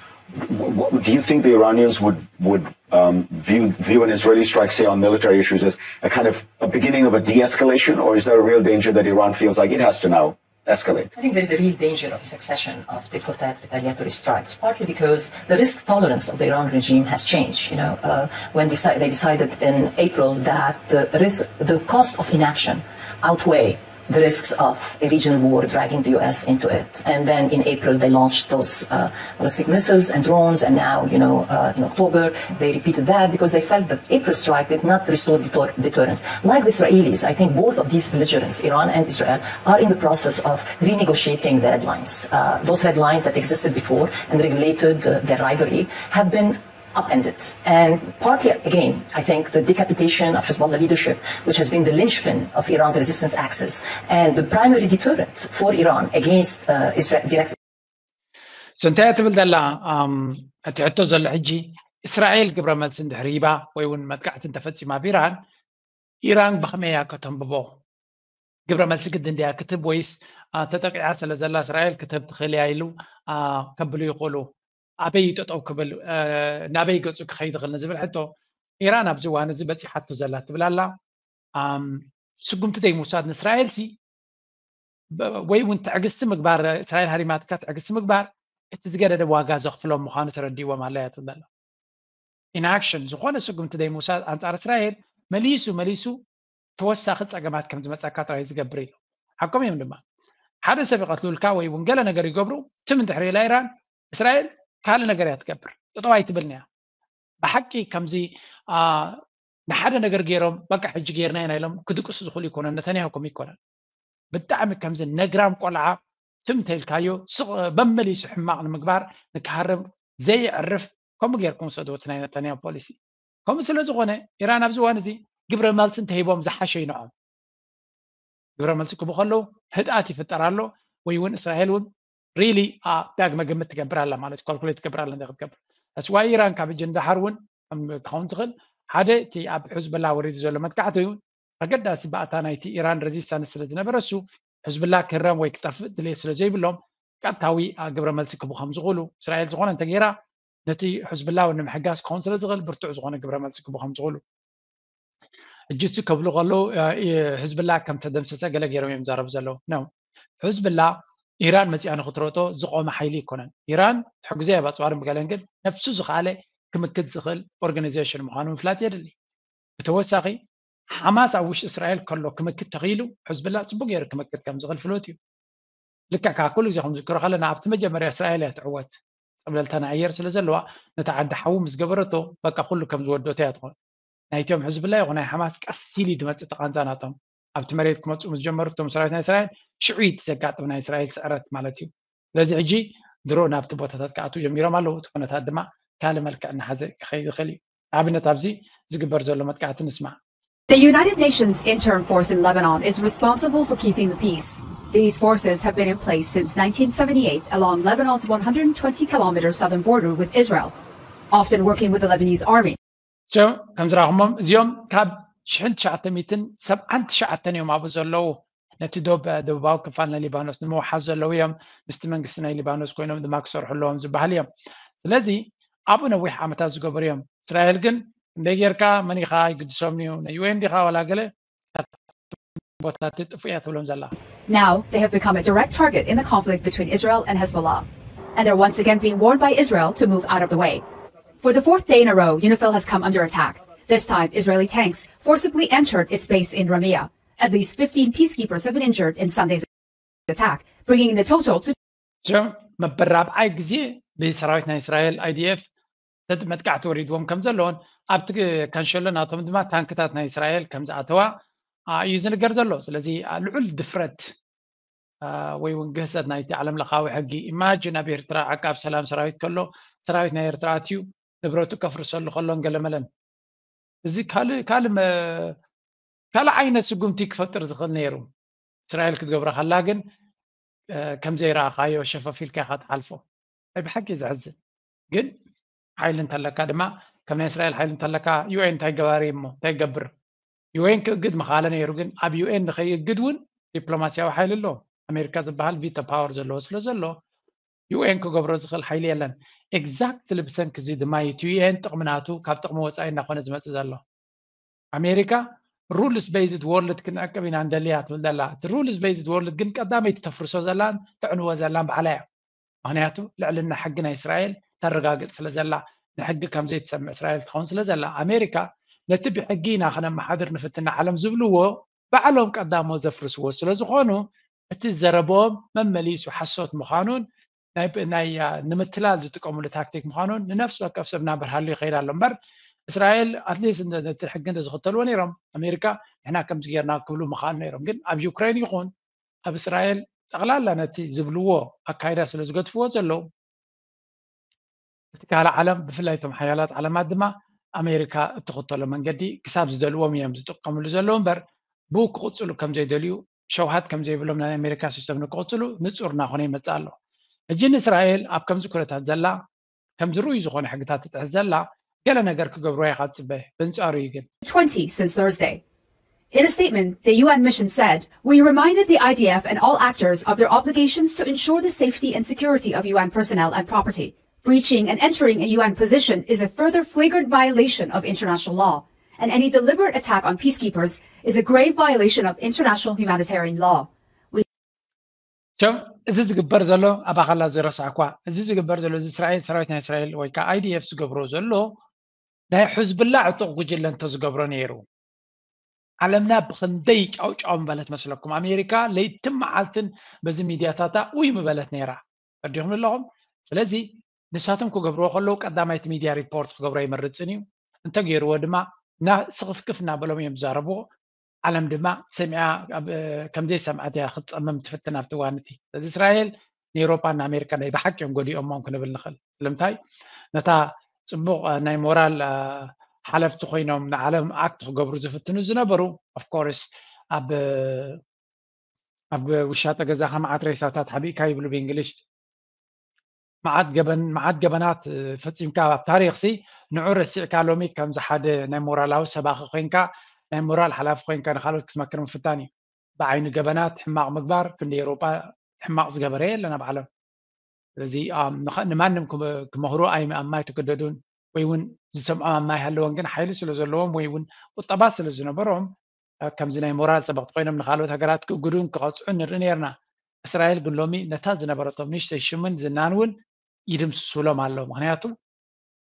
Do you think the Iranians would would um, view view an Israeli strike, say, on military issues as a kind of a beginning of a de-escalation, or is there a real danger that Iran feels like it has to now escalate? I think there is a real danger of a succession of tit-for-tat retaliatory strikes, partly because the risk tolerance of the Iran regime has changed. You know, uh, when deci- they decided in April that the risk, the cost of inaction outweigh the risks of a regional war dragging the U S into it. And then in April, they launched those uh, ballistic missiles and drones, and now, you know, uh, in October, they repeated that because they felt that April strike did not restore deter- deterrence. Like the Israelis, I think both of these belligerents, Iran and Israel, are in the process of renegotiating the red lines. Uh, those red lines that existed before and regulated uh, their rivalry have been upended. And partly, again, I think the decapitation of Hezbollah leadership, which has been the linchpin of Iran's resistance axis and the primary deterrent for Iran against uh, Israel direct So እንታይ ትብል ዘላ እቲ ሕቶ ዘሎ ሕጂ እስራኤል ግብረ መልሲ እንድሕር ሂባ ወይ እውን መጥቃዕቲ እንተፈፂማ ኣብ ኢራን ኢራን ብኸመይ እያ ከተንብቦ? ግብረ መልሲ ግድን ድያ ክትህብ ወይስ ተጠቂዓ ስለ ዘላ እስራኤል ክትህብ ትኽእል እያ ኢሉ ከብሉ ይኽእሉ። ኣበይ ጠጠው ክብል ናበይ ገፁ ክኸይድ ይኽእል ንዝብል ሕቶ ኢራን ኣብዚ እዋን እዚ በፂሓቶ ዘላ ትብል ኣላ። ስጉምቲ ደይ ምውሳድ ንእስራኤል ሲ ወይ እውን ትዕግስቲ ምግባር እስራኤል ሃሪማትካ ትዕግስቲ ምግባር እቲ ዝገደደ ዋጋ ዘኽፍሎም ምዃኑ ተረዲዎም ኣለያ ትብል ኣላ። ኢንኣክሽን ዝኾነ ስጉምቲ ደይ ምውሳድ ኣንፃር እስራኤል መሊሱ መሊሱ ተወሳኺ ፀገማት ከም ዝመፀካ ጥራይ ዝገብር ኢሉ። ሓቆም እዮም ድማ ሓደ ሰብ ይቐትሉልካ ወይ እውን ገለ ነገር ይገብሩ ትም እንድሕር ኢላ ኢራን እስራኤል ካልእ ነገር እያ ትገብር። ጠጠው ኣይትብልን እያ። ብሓቂ ከምዚ ንሓደ ነገር ገይሮም በቃ ሕጂ ገይርና ኢና ኢሎም ክድቅሱ ዝኽእሉ ይኮነን። ነተንያሁ ከምኡ ይኮነን። ብጣዕሚ ከምዚ ነግራም ቆልዓ ትም እንተኢልካዮ ስቕ በመሊሱ ሕማቕ ንምግባር ንክሃርም ዘየዕርፍ ከምኡ ጌርኩም ውሰድዎ እቲ ናይ ነታንያሁ ፖሊሲ። ከምኡ ስለ ዝኾነ ኢራን ኣብዚ እዋን እዚ ግብረ መልሲ እንተሂቦም ዝሓሸ እዩ ንዖም። ግብረ መልሲ ክቡ ከለዉ ህድኣት ይፍጠር ኣሎ ወይ እውን እስራኤል እውን ሪሊ ዳግመ ግምት ትገብር ኣላ ማለት ካልኩሌት ትገብር ኣላ እንታይ ክትገብር። እስዋ ኢራን ካብ እጅ ንደሓር እውን ክኸውን ዝኽእል ሓደ እቲ ኣብ ሕዝብላ ወሪዱ ዘሎ መጥቃዕቲ እውን ኣገዳሲ ባእታ ናይቲ ኢራን ሬዚስታንስ ስለ ዝነበረ እሱ ሕዝብላ ክህረም ወይ ክጠፍእ ድሌት ስለ ዘይብሎም ቀጥታዊ ግብረ መልሲ ክቡ ከም ዝኽእሉ እስራኤል ዝኾነ እንተገይራ ነቲ ሕዝብላ እውን ንምሕጋዝ ክኸውን ስለ ዝኽእል ብርቱዕ ዝኾነ ግብረ መልሲ ክቡ ከም ዝኽእሉ እጅ እሱ ከብሉ ከለዉ ሕዝብላ ከም ተደምሰሰ ገለ ገይሮም እዮም ዛረቡ ዘለዉ ነው። ሕዝብላ ኢራን መፂኣ ንክትረጦ ዝቆመ ሓይሊ ይኮነን። ኢራን ትሕግዞ እያ ብኣፅዋርን ብገለን ግን ነብሱ ዝኸኣለ ክምክት ዝኽእል ኦርጋናይዜሽን ምዃኑ ምፍላጥ የድሊ። ብተወሳኺ ሓማስ ኣብ ውሽጢ እስራኤል ከሎ ክምክት ተኽኢሉ ሕዝብላ ፅቡቅ ገይሩ ክምክት ከም ዝኽእል ፍሉጥ እዩ። ልክዕ ከዓ ኩሉ ግዜ ከም ዝዝክሮ ከለና ኣብቲ መጀመርያ እስራኤል እያ ትዕወት። ፀብለልታ ናይ ኣየር ስለ ዘለዋ ነታ ዓዲ ሓዊ ምስ ገበረቶ በቃ ኩሉ ከም ዝወደቶ እያ ትኾን። ናይቶም ሕዝብላ ይኹን ናይ ሓማስ ቀስ ኢሉ እዩ ዝመፅእ እቲ ቃንዛ ናቶም። ኣብቲ መሬት ክመፅኡ ምስ ጀመሩ እቶም ሰራዊት ናይ እስራኤል ሽዑ እዩ እቲ ዘጋጥም ናይ እስራኤል ስዕረት ማለት እዩ። ስለዚ ሕጂ ድሮ ናብቲ ቦታታት ክኣትዉ ጀሚሮም ኣለዉ። እቲ ኩነታት ድማ ካልእ መልክዕ እናሓዘ ክኸይድ ይኽእል እዩ። ንኣብነት ኣብዚ ዝግበር ዘሎ መጥቃዕቲ ንስማዕ። The United Nations interim force in Lebanon is responsible for keeping the peace. These forces have been in place since nineteen seventy-eight along Lebanon's one hundred twenty kilometer southern border with Israel, often working with the Lebanese army. ከም ዝረኣኹሞም እዚኦም ካብ ሽሕን ትሽዓተ ሚእትን ሰብዓን ትሽዓተን እዮም ኣብኡ ዘለዉ። ነቲ ዶብ ደቡባዊ ክፋል ናይ ሊባኖስ ንምውሓዝ ዘለዉ እዮም። ምስቲ መንግስቲ ናይ ሊባኖስ ኮይኖም ድማ ክሰርሑ ኣለዎም ዝበሃል እዮም። ስለዚ ኣብኡ ነዊሕ ዓመታት ዝገበሩ እዮም። እስራኤል ግን እንደ ጌርካ መን ኢኻ ይግድሶም እዩ ናይ ዩኤን ዲኻ ዋላ ገለ ቦታቲ ጥፉእ እያ ትብሎም ዘላ። Now they have become a direct target in the conflict between Israel and Hezbollah, and they're once again being warned by Israel to move out of the way. For the fourth day in a row, UNIFIL has come under attack. This time, Israeli tanks forcibly entered its base in Ramia. At least fifteen peacekeepers have been injured in Sunday's attack, bringing the total to መበል ራብዓይ ግዜ ብሰራዊት ናይ እስራኤል ኣይዲኤፍ መጥቃዕቲ ወሪድዎም ከም ዘለዎን ኣብቲ ካንሸሎ ናቶም ድማ ታንክታት ናይ እስራኤል ከም ዝኣተዋ እዩ ዝንገር ዘሎ። ስለዚ ልዑል ድፍረት ወይ እውን ግህሰት ናይቲ ዓለም ለኻዊ ሕጊ ኢማጅን ኣብ ኤርትራ ዓቃብ ሰላም ሰራዊት ከሎ ሰራዊት ናይ ኤርትራ ኣትዩ ንብረቱ ከፍርሰሉ ከሎን ገለመለን እዚ ካልእ ካልእ ካልእ ዓይነት ስጉምቲ ክፈጥር ዝኽእል ነይሩ። እስራኤል ክትገብሮ ከላ ግን ከም ዘይረኣኻዮ ሸፈፍ ኢልካ ኢኻ ትሓልፎ። ናይ ብሓቂ ዘሕዝን። ግን ሓይሊ እንተለካ ድማ ከም ናይ እስራኤል ሓይሊ እንተለካ ዩኤን እንታይ ገባሪ እሞ እንታይ ገብር? ዩኤን ክእግድ ምኻለ ነይሩ። ግን ኣብ ዩኤን ንኸይእግድ እውን ዲፕሎማሲያዊ ሓይሊ ኣለዎ። ኣሜሪካ ዝበሃል ቪቶ ፓወር ዘለዎ ስለ ዘሎ ዩኤን ክገብሮ ዝኽእል ሓይሊ የለን። ኤግዛክትሊ ብሰንኪ እዚ ድማ እዩ እቲ ዩኤን ጥቕሚ ናቱ ካብ ጥቕሚ ወፃኢ እናኾነ ዝመፅእ ዘሎ። ኣሜሪካ ሩልስ ቤዝድ ወርልድ ክንዕቅብ ኢና እንደልያ ትብል ዘላ። እቲ ሩልስ ቤዝድ ወርልድ ግን ቀዳመይቲ ተፍርሶ ዘላን ተዕንዎ ዘላን ባዕላ እያ። ምክንያቱ ልዕልና ሕጊ ናይ እስራኤል ተረጋግፅ ስለ ዘላ ንሕጊ ከም ዘይትሰምዕ እስራኤል ትኸውን ስለ ዘላ ኣሜሪካ ነቲ ብሕጊ ኢና ክነመሓድር ንፍትና ዓለም ዝብልዎ ባዕሎም ቀዳሞ ዘፍርስዎ ስለ ዝኾኑ እቲ ዘረቦም መመሊሱ ሓሶት ምዃኑን ናይ ንምትላል ዝጥቀምሉ ታክቲክ ምዃኑን ንነፍሲ ወከፍ ሰብ ናብር ሃልዩ ይኸይድ ኣሎ እምበር እስራኤል ኣትሊስት ነቲ ሕጊ እንተዝኽተልዎ ነይሮም ኣሜሪካ ንሕና ከምዚ ጌርና ክብሉ ምኽኣሉ ነይሮም ግን ኣብ ዩክሬን ይኹን ኣብ እስራኤል ጠቕላላ ነቲ ዝብልዎ ኣካይዳ ስለ ዝገድፍዎ ዘለዉ እቲ ካልእ ዓለም ብፍላይ እቶም ሓያላት ዓለማት ድማ ኣሜሪካ እትኽተሎ መንገዲ ክሳብ ዝደልዎም እዮም ዝጥቀምሉ ዘለዉ እምበር ብኡ ክቕፅሉ ከም ዘይደልዩ ሸውሃት ከም ዘይብሎም ናይ ኣሜሪካ ሲስተም ንክቕፅሉ ንፁር እናኾነ ይመፅእ ኣሎ። ሕጂ ንእስራኤል ኣብ ከምዚ ኩነታት ዘላ ከምዚ ርኡይ ዝኾነ ሕግታት ትጥሕስ ዘላ ገለ ነገር ክገብርዋ ኢኻ ትፅበ። በንፃሩ እዩ ግን twenty since Thursday. In a statement, the U N mission said, "We reminded the I D F and all actors of their obligations to ensure the safety and security of U N personnel and property. Breaching and entering a U N position is a further flagrant violation of international law, and any deliberate attack on peacekeepers is a grave violation of international humanitarian law." We ቸም እዚ ዝግበር ዘሎ ኣባኻላ ዝረሳዕኳ እዚ ዝግበር ዘሎ እዚ እስራኤል ሰራዊት ናይ እስራኤል ወይ ከዓ I D F ዝገብሮ ዘሎ ናይ ሕዝብላ ዕጡቕ ጉጅለ እንተዝገብሮ ነይሩ ዓለምና ብክንደይ ጫውጫው ምበለት መስለኩም? ኣሜሪካ ለይትን መዓልትን በዚ ሚድያታታ ውይ ምበለት ነይራ። ፈዲኹም ኣለኹም። ስለዚ ንሳቶም ክገብርዎ ከለዉ ቀዳማይ እቲ ሚድያ ሪፖርት ክገብሮ ኣይመርፅን እዩ። እንተገይርዎ ድማ እና ስኽፍክፍ እናበሎም እዮም ዝዛረብዎ። ዓለም ድማ ሰሚዓ ከምዘይሰምዐት እያ ክትፀምም ትፍትን ኣብቲ እዋን እቲ። ስለዚ እስራኤል ንኤውሮጳን ንኣሜሪካ ናይ ብሓቂ እዮም ጎዲኦሞም ክንብል ንኽእል። ስለምንታይ ነታ ፅቡቕ ናይ ሞራል ሓለፍቲ ኮይኖም ንዓለም ኣክት ክገብሩ ዝፍትኑ ዝነበሩ of course ኣብ ኣብ ውሻጠ ገዛኻ መዓት ሬሳታት ሓቢእካ ይብሉ ብእንግሊሽ። መዓት ገበን መዓት ገበናት ፈፂምካ ኣብ ታሪኽሲ ንዑ ረሲዕካ ሎሚ ከምዚ ሓደ ናይ ሞራላዊ ሰባኺ ኮይንካ ናይ ሞራል ሓላፊ ኮይንካ ንካልኦት ክትመክር ምፍታን እዩ። ብዓይኒ ገበናት ሕማቕ ምግባር ክንዲ ኤውሮጳ ሕማቕ ዝገበረ የለን ኣብ ዓለም። ስለዚ ንማንም ክመክሩ ኣብ ማይ ትገደዱን ወይ እውን ዝሰምዖም ኣብ ማይ ሃለወን ግን ሓይሊ ስለ ዘለዎም ወይ እውን ቁጠባ ስለ ዝነበሮም ከምዚ ናይ ሞራል ሰበቕቲ ኮይኖም ንካልኦት ሃገራት ክእግዱን ክቐፅዑን ንርኢ ነርና። እስራኤል ግን ሎሚ ነታ ዝነበረቶም ንእሽተይ ሽምን ዝናን እውን ይድምስሱሎም ኣሎ። ምክንያቱ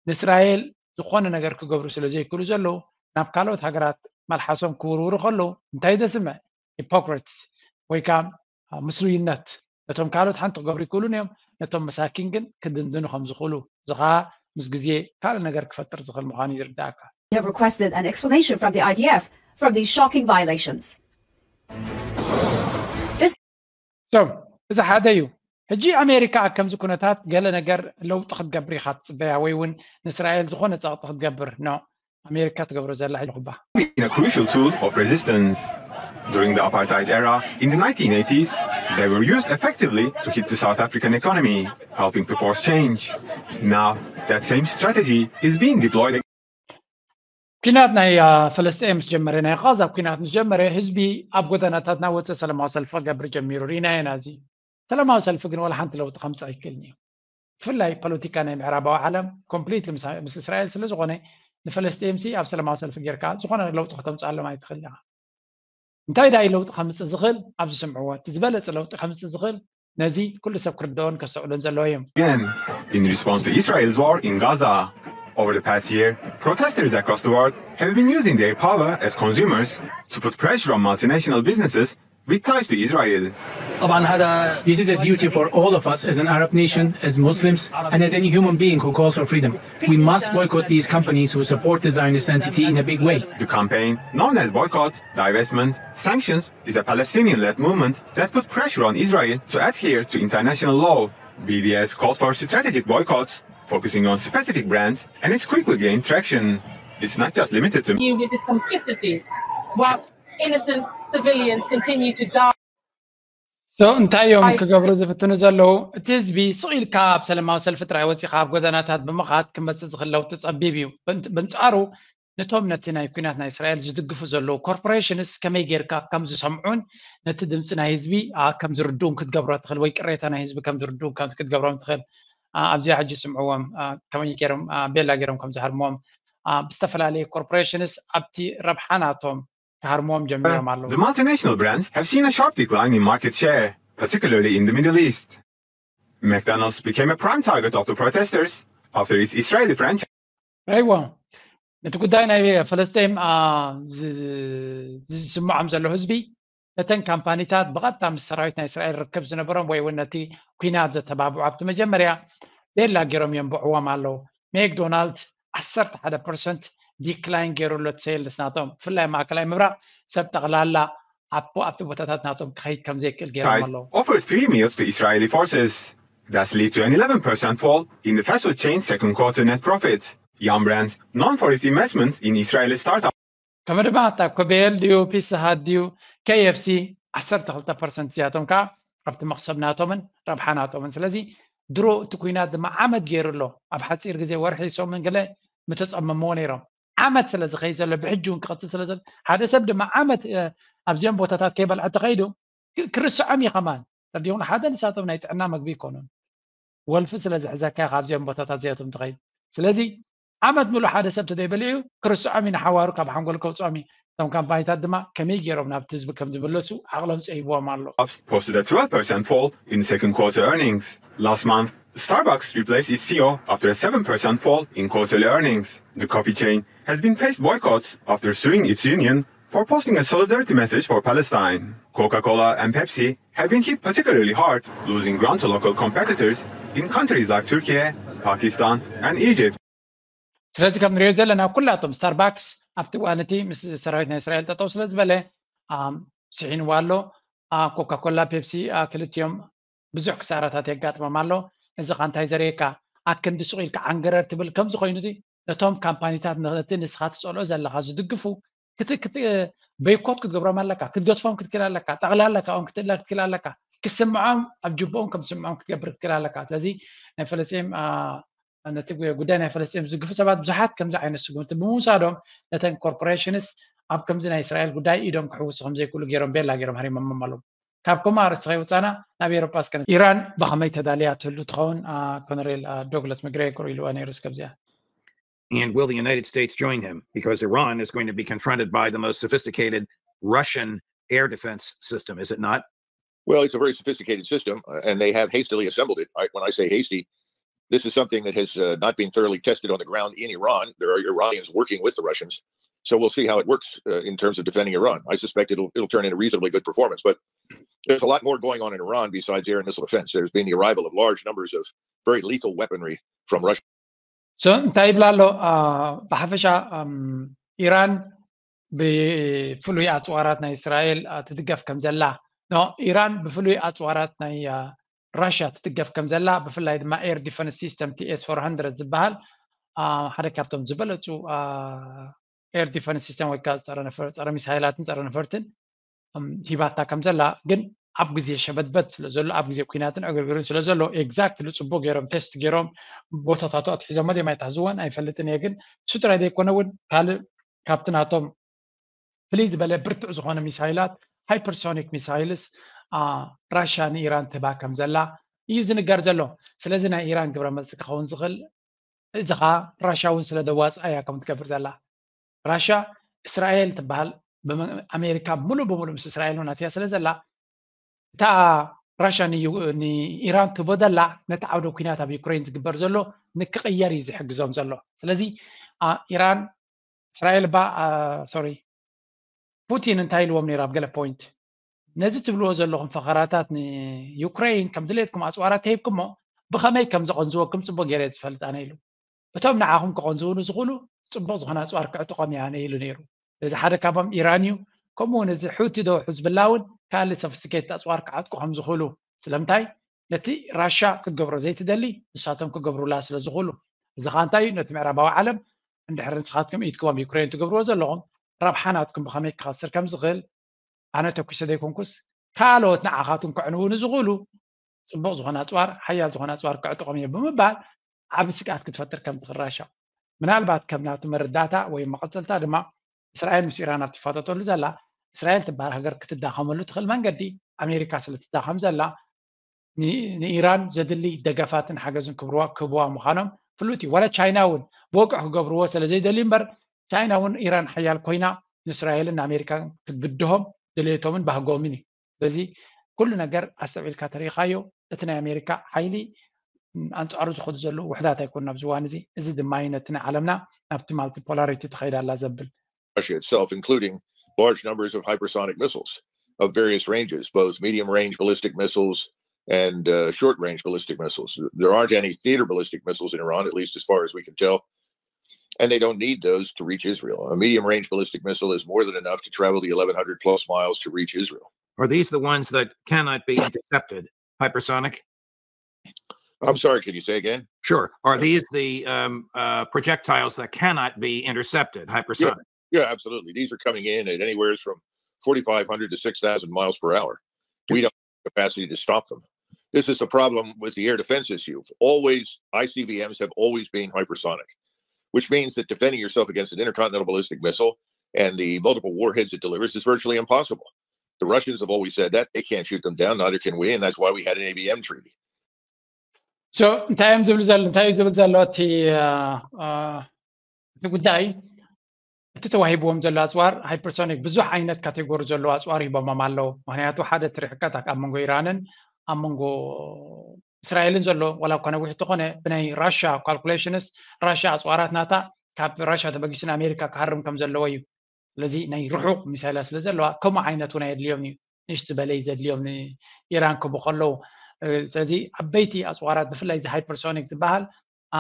ንእስራኤል ዝኾነ ነገር ክገብሩ ስለ ዘይክእሉ ዘለዉ ናብ ካልኦት ሃገራት መልሓሶም ክውርውሩ ከለዉ እንታይ ዘስምዕ? ሂፖክሪትስ ወይ ከዓ ምስሉይነት። ነቶም ካልኦት ሓንቲ ክገብሩ ይክእሉን እዮም፣ ነቶም መሳኪን ግን ክድንድኑ ከም ዝኽእሉ። እዚ ከዓ ምስ ግዜ ካልእ ነገር ክፈጥር ዝኽእል ምዃኑ ይርዳእካ። They have requested an explanation from the I D F from these shocking violations. So እዚ ሓደ እዩ። ሕጂ ኣሜሪካ ኣብ ከምዚ ኩነታት ገለ ነገር ለውጢ ክትገብር ኢኻ ትፅበያ ወይ እውን ንእስራኤል ዝኾነ ፀቕጢ ክትገብር ኖ ኣሜሪካ ትገብሮ ዘላ ሕጂ ኩባ been a crucial tool of resistance. During the apartheid era in the nineteen eighties, they were used effectively to hit the South African economy, helping to force change. Now, that same strategy is being deployed ኲናት ናይ ፈለስጤን ምስ ጀመረ ናይ ቃዛ ኲናት ምስ ጀመረ ህዝቢ ኣብ ጎደናታት እናወፀ ሰላማዊ ሰልፊ ክገብር ጀሚሩ ርኢናዮ ኢና። እዚ ሰላማዊ ሰልፊ ግን ዋላ ሓንቲ ለውጢ ከምፅእ ኣይክእልን እዩ። ብፍላይ ፖለቲካ ናይ ምዕራባዊ ዓለም ኮምፕሊትሊ ምስ እስራኤል ስለ ዝኾነ ንፈለስጤምሲ ኣብ ሰላማዊ ሰልፊ ጌርካ ዝኾነ ለውጢ ከተምፅኣሎም ኣይትኽእል ኢኻ። እንታይ ዳይ ለውጢ ከምፅእ ዝኽእል ኣብ ዝስምዕዎ እቲ ዝበለፀ ለውጢ ከምፅእ ዝኽእል ነዚ ኩሉ ሰብ ክርድኦን ከስተውዕሎን ዘለዎ እዩ። Again, in response to Israel's war in Gaza. Over the past year, protesters across the world have been using their power as consumers to put pressure on multinational businesses with ties to Israel. This is a duty for all of us as an Arab nation, as Muslims, and as any human being who calls for freedom. We must boycott these companies who support the Zionist entity in a big way. The campaign, known as boycott, divestment, sanctions, is a Palestinian-led movement that put pressure on Israel to adhere to international law. B D S calls for strategic boycotts, focusing on specific brands, and it's quickly gained traction. It's not just limited to you with this complicity, whilst innocent civilians continue to die. So እንታይ እዮም ክገብሩ ዝፍትኑ ዘለዉ? እቲ ህዝቢ ስቕ ኢልካ ኣብ ሰላማዊ ሰልፊ ጥራይ ወፂኻ ኣብ ጎደናታት ብምኻድ ክመፅእ ዝኽእል ለውጢ ፀቢብ እዩ። ብንፃሩ ነቶም ነቲ ናይ ኲናት ናይ እስራኤል ዝድግፉ ዘለዉ ኮርፖሬሽንስ ከመይ ጌርካ ከም ዝሰምዑን ነቲ ድምፂ ናይ ህዝቢ ከም ዝርድኡን ክትገብሮ ትኽእል ወይ ቅሬታ ናይ ህዝቢ ከም ዝርድኡ ክትገብሮም ትኽእል። ኣብዚኣ ሕጂ ስምዕዎም ከመይ ገይሮም ቤላ ገይሮም ከም ዝሃርምዎም ብዝተፈላለየ ኮርፖሬሽንስ ኣብቲ ረብሓ ናቶም ክሃርምዎም ጀሚሮም ኣለዉ። The multinational brands have seen a sharp decline in market share, particularly in the Middle East. McDonald's became a prime target of the protesters after its Israeli franchise. ኣይዋ ነቲ ጉዳይ ናይ ፈለስጤም ዝስምዖም ዘሎ ህዝቢ ነተን ካምፓኒታት ብቐጥታ ምስ ሰራዊት ናይ እስራኤል ርክብ ዝነበሮም ወይ እውን ነቲ ኲናት ዘተባብዑ ኣብቲ መጀመርያ ቤላ ገይሮም የንብዕዎም ኣለዉ። ሜክዶናልድ ዓሰርተ ሓደ ፐርሰንት ዲክላይን ገይሩ ኣሎ እቲ ሴልስ ናቶም ብፍላይ ማእከላይ ምብራቕ ሰብ ጠቕላላ ኣብቲ ቦታታት ናቶም ክኸይድ ከም ዘይክእል ገይሮም ኣለዉ። Offered free meals to Israeli forces. That's led to an eleven percent fall in the fast food chain's second quarter net profit. Yum Brands, known for its investments in Israeli startups. ከም ድማ እታ ኮቤል ድዩ ፒስሃት ድዩ ኬኤፍሲ ዓሰርተ ክልተ ፐርሰንት እዚኣቶም ከዓ ኣብቲ መኽሰብ ናቶምን ረብሓ ናቶምን። ስለዚ ድሮ እቲ ኩናት ድማ ዓመት ገይሩ ኣሎ። ኣብ ሓፂር ግዜ ወርሒ ሰሙን ገለ ምተፀመምዎ ነይሮም። ዓመት ስለ ዝኸይ ዘሎ ብሕጂ እውን ክቐፅል ስለ ዘሎ ሓደ ሰብ ድማ ዓመት ኣብዚኦም ቦታታት ከይበልዐ ተኸይዱ ክርስዖም እዩ ከማን ተዲኹም ሓደ ንሳቶም ናይ ጥዕና መግቢ ይኮኑን ወልፊ ስለ ዝሕዘካ ካብዚኦም ቦታታት እዚኣቶም ትኸይድ ስለዚ ዓመት ምሉ ሓደ ሰብ ተደይበሊዑ ክርስዖም እዩ ንሓዋሩ ካብ ሓንጎል ከውፅኦም እዩ እቶም ካምፓኒታት ድማ ከመይ ገይሮም ናብቲ ህዝቢ ከም ዝምለሱ ዓቕሎም ፀሂብዎም ኣሎ Posted a twelve percent fall in second quarter earnings. Last month, Starbucks replaced its C E O after a seven percent fall in quarterly earnings. The coffee chain has been faced boycotts after suing its union for posting a solidarity message for Palestine. Coca Cola and Pepsi have been hit particularly hard, losing ground to local competitors in countries like Turkey, Pakistan, and Egypt. ስለዚ ከም ንሪኦ ዘለና ኩላቶም ስታርባክስ ኣብቲ እዋን እቲ ምስ ሰራዊት ናይ እስራኤል ጠጠው ስለ ዝበለ ስሒንዋ ኣሎ ኮካኮላ ፔፕሲ ክልቲኦም ብዙሕ ክሳራታት የጋጥሞም ኣሎ እዚ ካ እንታይ ዘርእየካ ኣክንዲ ሱቕ ኢልካ ዓንገረር ትብል ከምዚ ኮይኑ እዚ ነቶም ካምፓኒታት ነቲ ንስኻ ትፀልኦ ዘለካ ዝድግፉ በይኮት ክትገብሮም ኣለካ ክትገድፎም ክትክል ኣለካ ጠቕላላ ካብኦም ክትእለ ክትክል ኣለካ ክስምዖም ኣብ ጅብኦም ከም ዝስምዖም ክትገብር ክትክል ኣለካ ስለዚ ናይ ፈለስጢን ነቲ ጉዳይ ናይ ፈለስጢን ዝድግፉ ሰባት ብዙሓት ከምዚ ዓይነት ስጉምቲ ብምውሳዶም ነተን ኮርፖሬሽንስ ኣብ ከምዚ ናይ እስራኤል ጉዳይ ኢዶም ክሕውሱ ከም ዘይክእሉ ገይሮም ቤላ ገይሮም ሃሪሞሞም ኣለዉ ካብ ከምኡ ኣርእስቲ ከይወፃና ናብ ኤሮጳ እስከ ኢራን ብኸመይ ተዳልያ ትህሉ ትኸውን ኮነሬል ዶግለስ ምግሬ ክሩ ኢልዋ ነይሩ እስከብዚኣ And will the United States join him? Because Iran is going to be confronted by the most sophisticated Russian air defense system, is it not? Well, it's a very sophisticated system, uh, and they have hastily assembled it. I, when I say hasty, this is something that has uh, not been thoroughly tested on the ground in Iran. There are Iranians working with the Russians, so we'll see how it works uh, in terms of defending Iran. I suspect it'll it'll turn in a reasonably good performance. But there's a lot more going on in Iran besides air and missile defense. There's been the arrival of large numbers of very lethal weaponry from Russia. So እንታይ ይብላ ኣሎ ብሓፈሻ ኢራን ብፍሉይ ኣፅዋራት ናይ እስራኤል ትድገፍ ከም ዘላ ኢራን ብፍሉይ ኣፅዋራት ናይ ራሽያ ትድገፍ ከም ዘላ ብፍላይ ድማ air defense system T S four hundred ዝበሃል ሓደ ካብቶም ዝበለፁ air defense system ወይ ከዓ ፀረ ሚሳይላትን ፀረ ነፈርትን ሂባታ ከም ዘላ ግን ኣብ ግዜ ሸበድበድ ስለ ዘሎ ኣብ ግዜ ኩናትን ዕግርግርን ስለ ዘሎ exactly ፅቡቅ ገይሮም test ገይሮም ቦታታቱ ኣትሒዞሞ ድዮም ኣይትሕዝዎን ኣይፈልጥን እየ ግን እሱ ጥራይ ዘይኮነ እውን ካልእ ካብቲ ናቶም ፍልይ ዝበለ ብርቱዕ ዝኾነ ሚሳይላት hypersonic missiles ራሽያ ንኢራን ትህባ ከም ዘላ እዩ ዝንገር ዘሎ ስለዚ ናይ ኢራን ግብረ መልሲ ክኸውን ዝኽእል እዚ ከዓ ራሽያ እውን ስለ ደዋፅኣ እያ ከም ትገብር ዘላ ራሽያ እስራኤል ትበሃል ኣሜሪካ ሙሉእ ብሙሉእ ምስ እስራኤል እውን ኣትያ ስለ ዘላ እታ ራሽያ ንኢራን ትቦ ዘላ ነቲ ዓውደ ኩናት ኣብ ዩክሬን ዝግበር ዘሎ ንክቕየር እዩ ዝሕግዞም ዘሎ ስለዚ ኢራን እስራኤል ባ sorry ፑቲን እንታይ ኢልዎም ነይሩ ኣብ ገለ point ነዚ ትብልዎ ዘለኹም ፈኸራታት ንዩክሬን ከም ድሌትኩም ኣፅዋራት ተሂብኩሞ ብኸመይ ከም ዘቐንዝወኩም ፅቡቅ ገይረ ዝፈልጥ ኣነ ኢሉ እቶም ንዓኹም ክቐንዝውሉ ዝኽእሉ ፅቡቅ ዝኾነ ኣፅዋር ክዕጥቆም እያ ኣነ ኢሉ ነይሩ እዚ ሓደ ካብም ኢራን እዩ ከምኡ እውን እዚ ሑቲ ዶ ሕዝብላ እውን ካልእ sophisticated ኣፅዋር ክዓጥቁ ከም ዝኽእሉ ስለምንታይ ነቲ ራሻ ክትገብሮ ዘይትደሊ ንሳቶም ክገብሩላ ስለ ዝኽእሉ እዚ ኻ እንታይ እዩ ነቲ ምዕራባዊ ዓለም እንድሕር ንስኻትኩም ኢድኩም ኣብ ዩክሬን ትገብርዎ ዘለኹም ረብሓ ናትኩም ብኸመይ ክኸስር ከም ዝኽእል ኣነ ተኩሰ ዘይኮንኩስ ካልኦት ንዓኻትኩም ክዕንዉ ንዝኽእሉ ፅቡቕ ዝኾነ ኣፅዋር ሓያል ዝኾነ ኣፅዋር ክዕጥቖም እየ ብምባል ዓብ ስግኣት ክትፈጥር ከም ትኽእል ራሻ ምናልባት ከም ናቱ መረዳእታ ወይ መቐፀልታ ድማ እስራኤል ምስ ኢራን ኣብ ትፋጠጠሉ ዘላ እስራኤል ትበሃል ሃገር ክትዳኸመሉ ትኽእል መንገዲ ኣሜሪካ ስለ ትዳኸም ዘላ ንኢራን ዘድሊ ደገፋትን ሓገዝን ክብዋ ምዃኖም ፍሉጥ እዩ ዋላ ቻይና እውን ብወቅዕ ክገብርዎ ስለ ዘይደልዩ እምበር ቻይና እውን ኢራን ሓያል ኮይና ንእስራኤልን ንኣሜሪካን ክትብድሆም ድሌቶምን ባህጎምን እዩ ስለዚ ኩሉ ነገር ኣስተውዒልካ ተሪኢኻዮ እቲ ናይ ኣሜሪካ ሓይሊ ኣንፃሩ ዝኸዱ ዘለዉ ውሕዳት ኣይኮኑ ኣብዚ እዋን እዚ እዚ ድማ እዩ ነቲ ናይ ዓለምና ናብቲ multipolarity ትኸይድ ኣላ ዘብል Russia itself, including large numbers of hypersonic missiles of various ranges, both medium range ballistic missiles and uh, short range ballistic missiles. There aren't any theater ballistic missiles in Iran, at least as far as we can tell. And they don't need those to reach Israel. A medium range ballistic missile is more than enough to travel the eleven hundred plus miles to reach Israel. Are these the ones that cannot be intercepted? Hypersonic? I'm sorry, can you say again? Sure. Are these the um, uh, projectiles that cannot be intercepted? Hypersonic? Yeah, yeah, absolutely. These are coming in at anywhere from forty-five hundred to six thousand miles per hour. We don't have the capacity to stop them. This is the problem with the air defense issue. Always, I C B Ms have always been hypersonic. which means that defending yourself against an intercontinental ballistic missile and the multiple warheads it delivers is virtually impossible. The Russians have always said that they can't shoot them down, neither can we, and that's why we had an A B M treaty. So እንታይ እዮም ዝብል ዘሎ እንታይ እዩ ዝብል ዘሎ እቲ እቲ ጉዳይ እቲ ተዋሂብዎም ዘሎ ኣፅዋር ሃይፐርሶኒክ ብዙሕ ዓይነት ካቴጎሪ ዘለዎ ኣፅዋር ሂቦሞም ኣለዉ። ምክንያቱ ሓደ እቲ ርሕቀት ኣብ መንጎ ኢራንን ኣብ መንጎ እስራኤልን ዘሎ ዋላ እኳ ነዊሕ እንተኾነ ብናይ ራሽያ ካልኩሌሽንስ ራሽያ ኣፅዋራት ናታ ካብ ራሽያ ተበጊሱ ንኣሜሪካ ክሃርም ከም ዘለዎ እዩ። ስለዚ ናይ ርሑቕ ሚሳይላት ስለ ዘለዋ ከምኡ ዓይነት እውን ኣየድልዮም እዩ። ንእሽት ዝበለ እዩ ዘድልዮም ንኢራን ክቡ ከለዉ። ስለዚ ዓበይቲ ኣፅዋራት ብፍላይ እዚ ሃይፐርሶኒክ ዝበሃል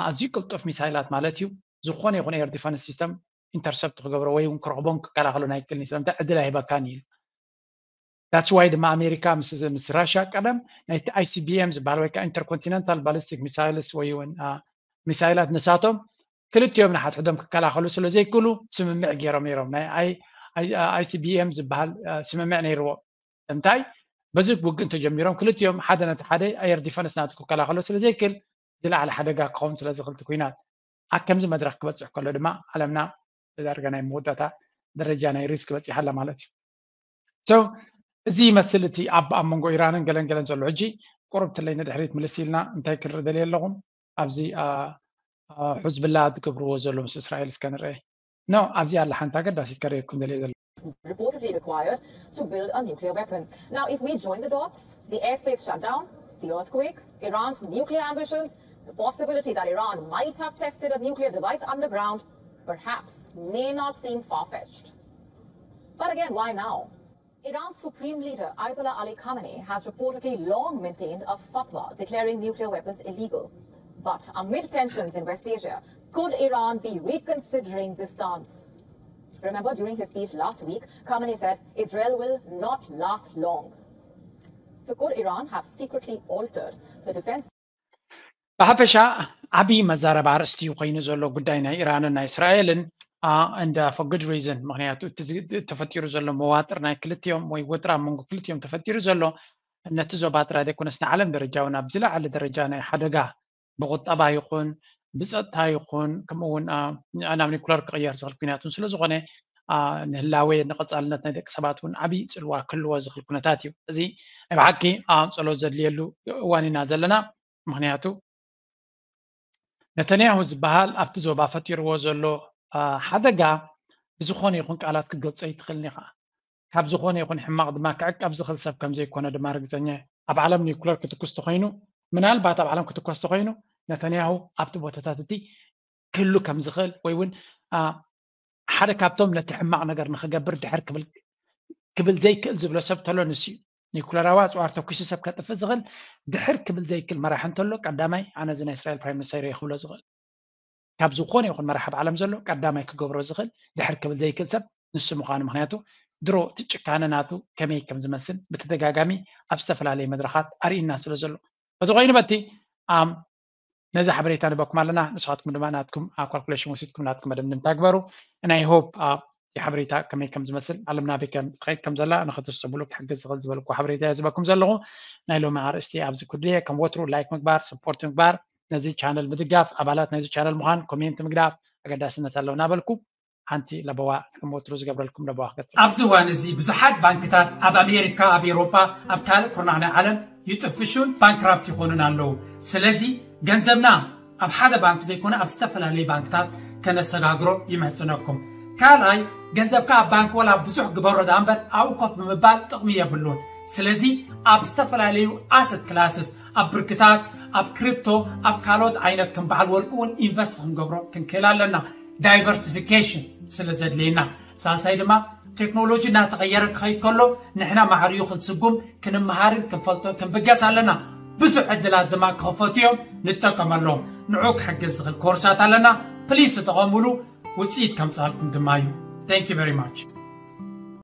ኣዝዩ ቅልጡፍ ሚሳይላት ማለት እዩ። ዝኾነ ይኹን ኤር ዲፈንስ ሲስተም ኢንተርሰፕት ክገብሮ ወይ እውን ክረኽቦን ክከላኸሎን ኣይክእልን እዩ። ስለምንታይ ዕድል ኣይህበካን እዩ ኢሉ። That's why ድማ ኣሜሪካ ምስ ምስ ራሽያ ቀደም ናይቲ I C B M ዝበሃል ወይ ከዓ ኢንተርኮንቲነንታል ባሊስቲክ ሚሳይልስ ወይ እውን ሚሳይላት ንሳቶም ክልቲኦም ንሓድሕዶም ክከላኸሉ ስለ ዘይክእሉ ስምምዕ ገይሮም ነይሮም። ናይ I C B M ዝበሃል ስምምዕ ነይርዎ። እንታይ በዚ ውግእ እንተጀሚሮም ክልቲኦም ሓደ ነቲ ሓደ ኣየር ዲፈንስ ናቱ ክከላኸሎ ስለ ዘይክእል ዝለዓለ ሓደጋ ክኸውን ስለዚ ክልቲ ኩናት ኣብ ከምዚ መድረክ ክበፅሕ ከሎ ድማ ዓለምና ብዳርጋ ናይ መወዳእታ ደረጃ ናይ ሪስክ በፂሓ ኣላ ማለት እዩ። So እዚ ይመስል እቲ ኣብ ኣብ መንጎ ኢራንን ገለን ገለን ዘሎ። ሕጂ ቁሩብ ትለይ ንድሕሪት ምልስ ኢልና እንታይ ክንርኢ ደልየ ኣለኹም ኣብዚ ሕዝብላ ዝገብርዎ ዘሎ ምስ እስራኤል እስከ ንርአ። No ኣብዚ ኣላ ሓንቲ ኣገዳሲት ከርእየኩም ደልየ ዘሎ። Reportedly required to build a nuclear weapon. Now, if we join the dots, the airspace shutdown, the earthquake, Iran's nuclear ambitions, the possibility that Iran might have tested a nuclear device underground, perhaps, may not seem far fetched. But again, why now? Iran's supreme leader Ayatollah Ali Khamenei has reportedly long maintained a fatwa declaring nuclear weapons illegal. But amid tensions in West Asia, could Iran be reconsidering this stance? Remember, during his speech last week, Khamenei said Israel will not last long. So, could Iran have secretly altered the defense? ብሓፈሻ ዓብዪ መዛረባ ኣርእስቲ እዩ ኮይኑ ዘሎ ጉዳይ ናይ ኢራንን ናይ እስራኤልን and for good reason። ምክንያቱ እቲ ተፈጢሩ ዘሎ መዋጥር ናይ ክልቲኦም ወይ ወጥራ መንጎ ክልቲኦም ተፈጢሩ ዘሎ ነቲ ዞባ ጥራይ ዘይኮነስ ንዓለም ደረጃ እውን ኣብ ዝለዓለ ደረጃ ናይ ሓደጋ ብቁጠባ ይኹን ብፀጥታ ይኹን ከምኡውን ናብ ኒኩለር ክቕየር ዝኽእል ኩናት እውን ስለዝኾነ ንህላዌ ንቐፃልነት ናይ ደቂ ሰባት እውን ዓብዪ ፅልዋ ክህልዎ ዝኽእል ኩነታት እዩ። እዚ ናይ ብሓቂ ጸሎት ዘድልየሉ እዋን ኢና ዘለና። ምክንያቱ ነተንያሁ ዝበሃል ኣብቲ ዞባ ፈጢርዎ ዘሎ ሓደጋ ብዝኾነ ይኹን ቃላት ክገልጾ ኣይትኽእልን ኢኻ። ካብ ዝኾነ ይኹን ሕማቕ ድማ ክዕቀብ ዝኽእል ሰብ ከም ዘይኮነ ድማ ርግጸኛ እየ። ኣብ ዓለም ኒኩለር ክትኩስ ተኾይኑ ምናልባት ኣብ ዓለም ክትኮስ ተኾይኑ ነተንያሁ ኣብቲ ቦታታት እቲ ክህሉ ከም ዝኽእል ወይ እውን ሓደ ካብቶም ነቲ ሕማቕ ነገር ንኽገብር ድሕር ክብል ዘይክእል ዝብሎ ሰብ ተሎ ንሱ እዩ። ኒኩለራዊ ኣፅዋር ተኩሱ ሰብ ከጥፍእ ዝኽእል ድሕር ክብል ዘይክእል መራሒ እንተሎ ቀዳማይ ኣነ እዚ ናይ እስራኤል ፕራይም ሚኒስተር እየ ክብሎ ዝኽእል። ካብ ዝኾነ ይኹን መራሒ ኣብ ዓለም ዘሎ ቀዳማይ ክገብሮ ዝኽእል ድሕር ክብል ዘይክእል ሰብ ንሱ ምዃኑ። ምክንያቱ ድሮ እቲ ጭካነ ናቱ ከመይ ከም ዝመስል ብተደጋጋሚ ኣብ ዝተፈላለየ መድረኻት ኣርእዩና ስለ ዘሎ በቲ ኮይኑ በቲ ነዚ ሓበሬታ ንበኩም ኣለና። ንስኻትኩም ድማ ናትኩም ኣብ ካልኩሌሽን ወሲድኩም ናትኩም መደምደምታ ግበሩ። ናይ ሆፕ እቲ ሓበሬታ ከመይ ከም ዝመስል ዓለምና በይ ከም ትኸይድ ከም ዘላ ንኸተስተብሉ ክሕግዝ ዝኽእል ዝበልኩ ሓበሬታ እየ ዝበኩም ዘለኹ። ናይ ሎሚ ኣርእስቲ ኣብዚ ኩድየ ከም ወትሩ ላይክ ምግባር ሰፖርት ምግባር ነዚ ቻነል ምድጋፍ ኣባላት ናይዚ ቻነል ምዃን ኮሜንት ምግዳፍ ኣገዳስነት ኣለዎ እናበልኩ ሓንቲ ለበዋ ከም ወትሩ ዝገብረልኩም ለበዋ ክገጽ። ኣብዚ እዋን እዚ ብዙሓት ባንክታት ኣብ ኣሜሪካ ኣብ ኤውሮጳ ኣብ ካልእ ኩርናዕ ናይ ዓለም ይጥፍሹን ባንክራፕት ይኾኑን ኣለዉ። ስለዚ ገንዘብና ኣብ ሓደ ባንክ ዘይኮነ ኣብ ዝተፈላለዩ ባንክታት ከነሰጋግሮ ይምሕጽነኩም። ካልኣይ ገንዘብካ ኣብ ባንክ ወላ ብዙሕ ግበሮ ደኣ እምበር ኣብኡ ኮፍ ብምባል ጥቕሚ የብሉን። ስለዚ ኣብ ዝተፈላለዩ ኣሰት ክላስስ ኣብ ብርክታት ኣብ ክሪፕቶ ኣብ ካልኦት ዓይነት ከም በዓል ወርቂ እውን ኢንቨስት ክንገብሮ ክንክእል ኣለና። ዳይቨርሲፊኬሽን ስለ ዘድልየና። ሳልሳይ ድማ ቴክኖሎጂ እናተቐየረ ክኸይድ ከሎ ንሕና ማዕሪኡ ክንስጉም ክንመሃርን ክንፈልጦን ክንብገስ ኣለና። ብዙሕ ዕድላት ድማ ክኸፈቱ እዮም፣ ንጠቀመሎም። ንዑ ክሕግዝ ዝኽእል ኮርሳት ኣለና። ፕሊስ ተጠቐሙሉ፣ ውፅኢት ከምፅኣልኩም ድማ እዩ። Thank you very much።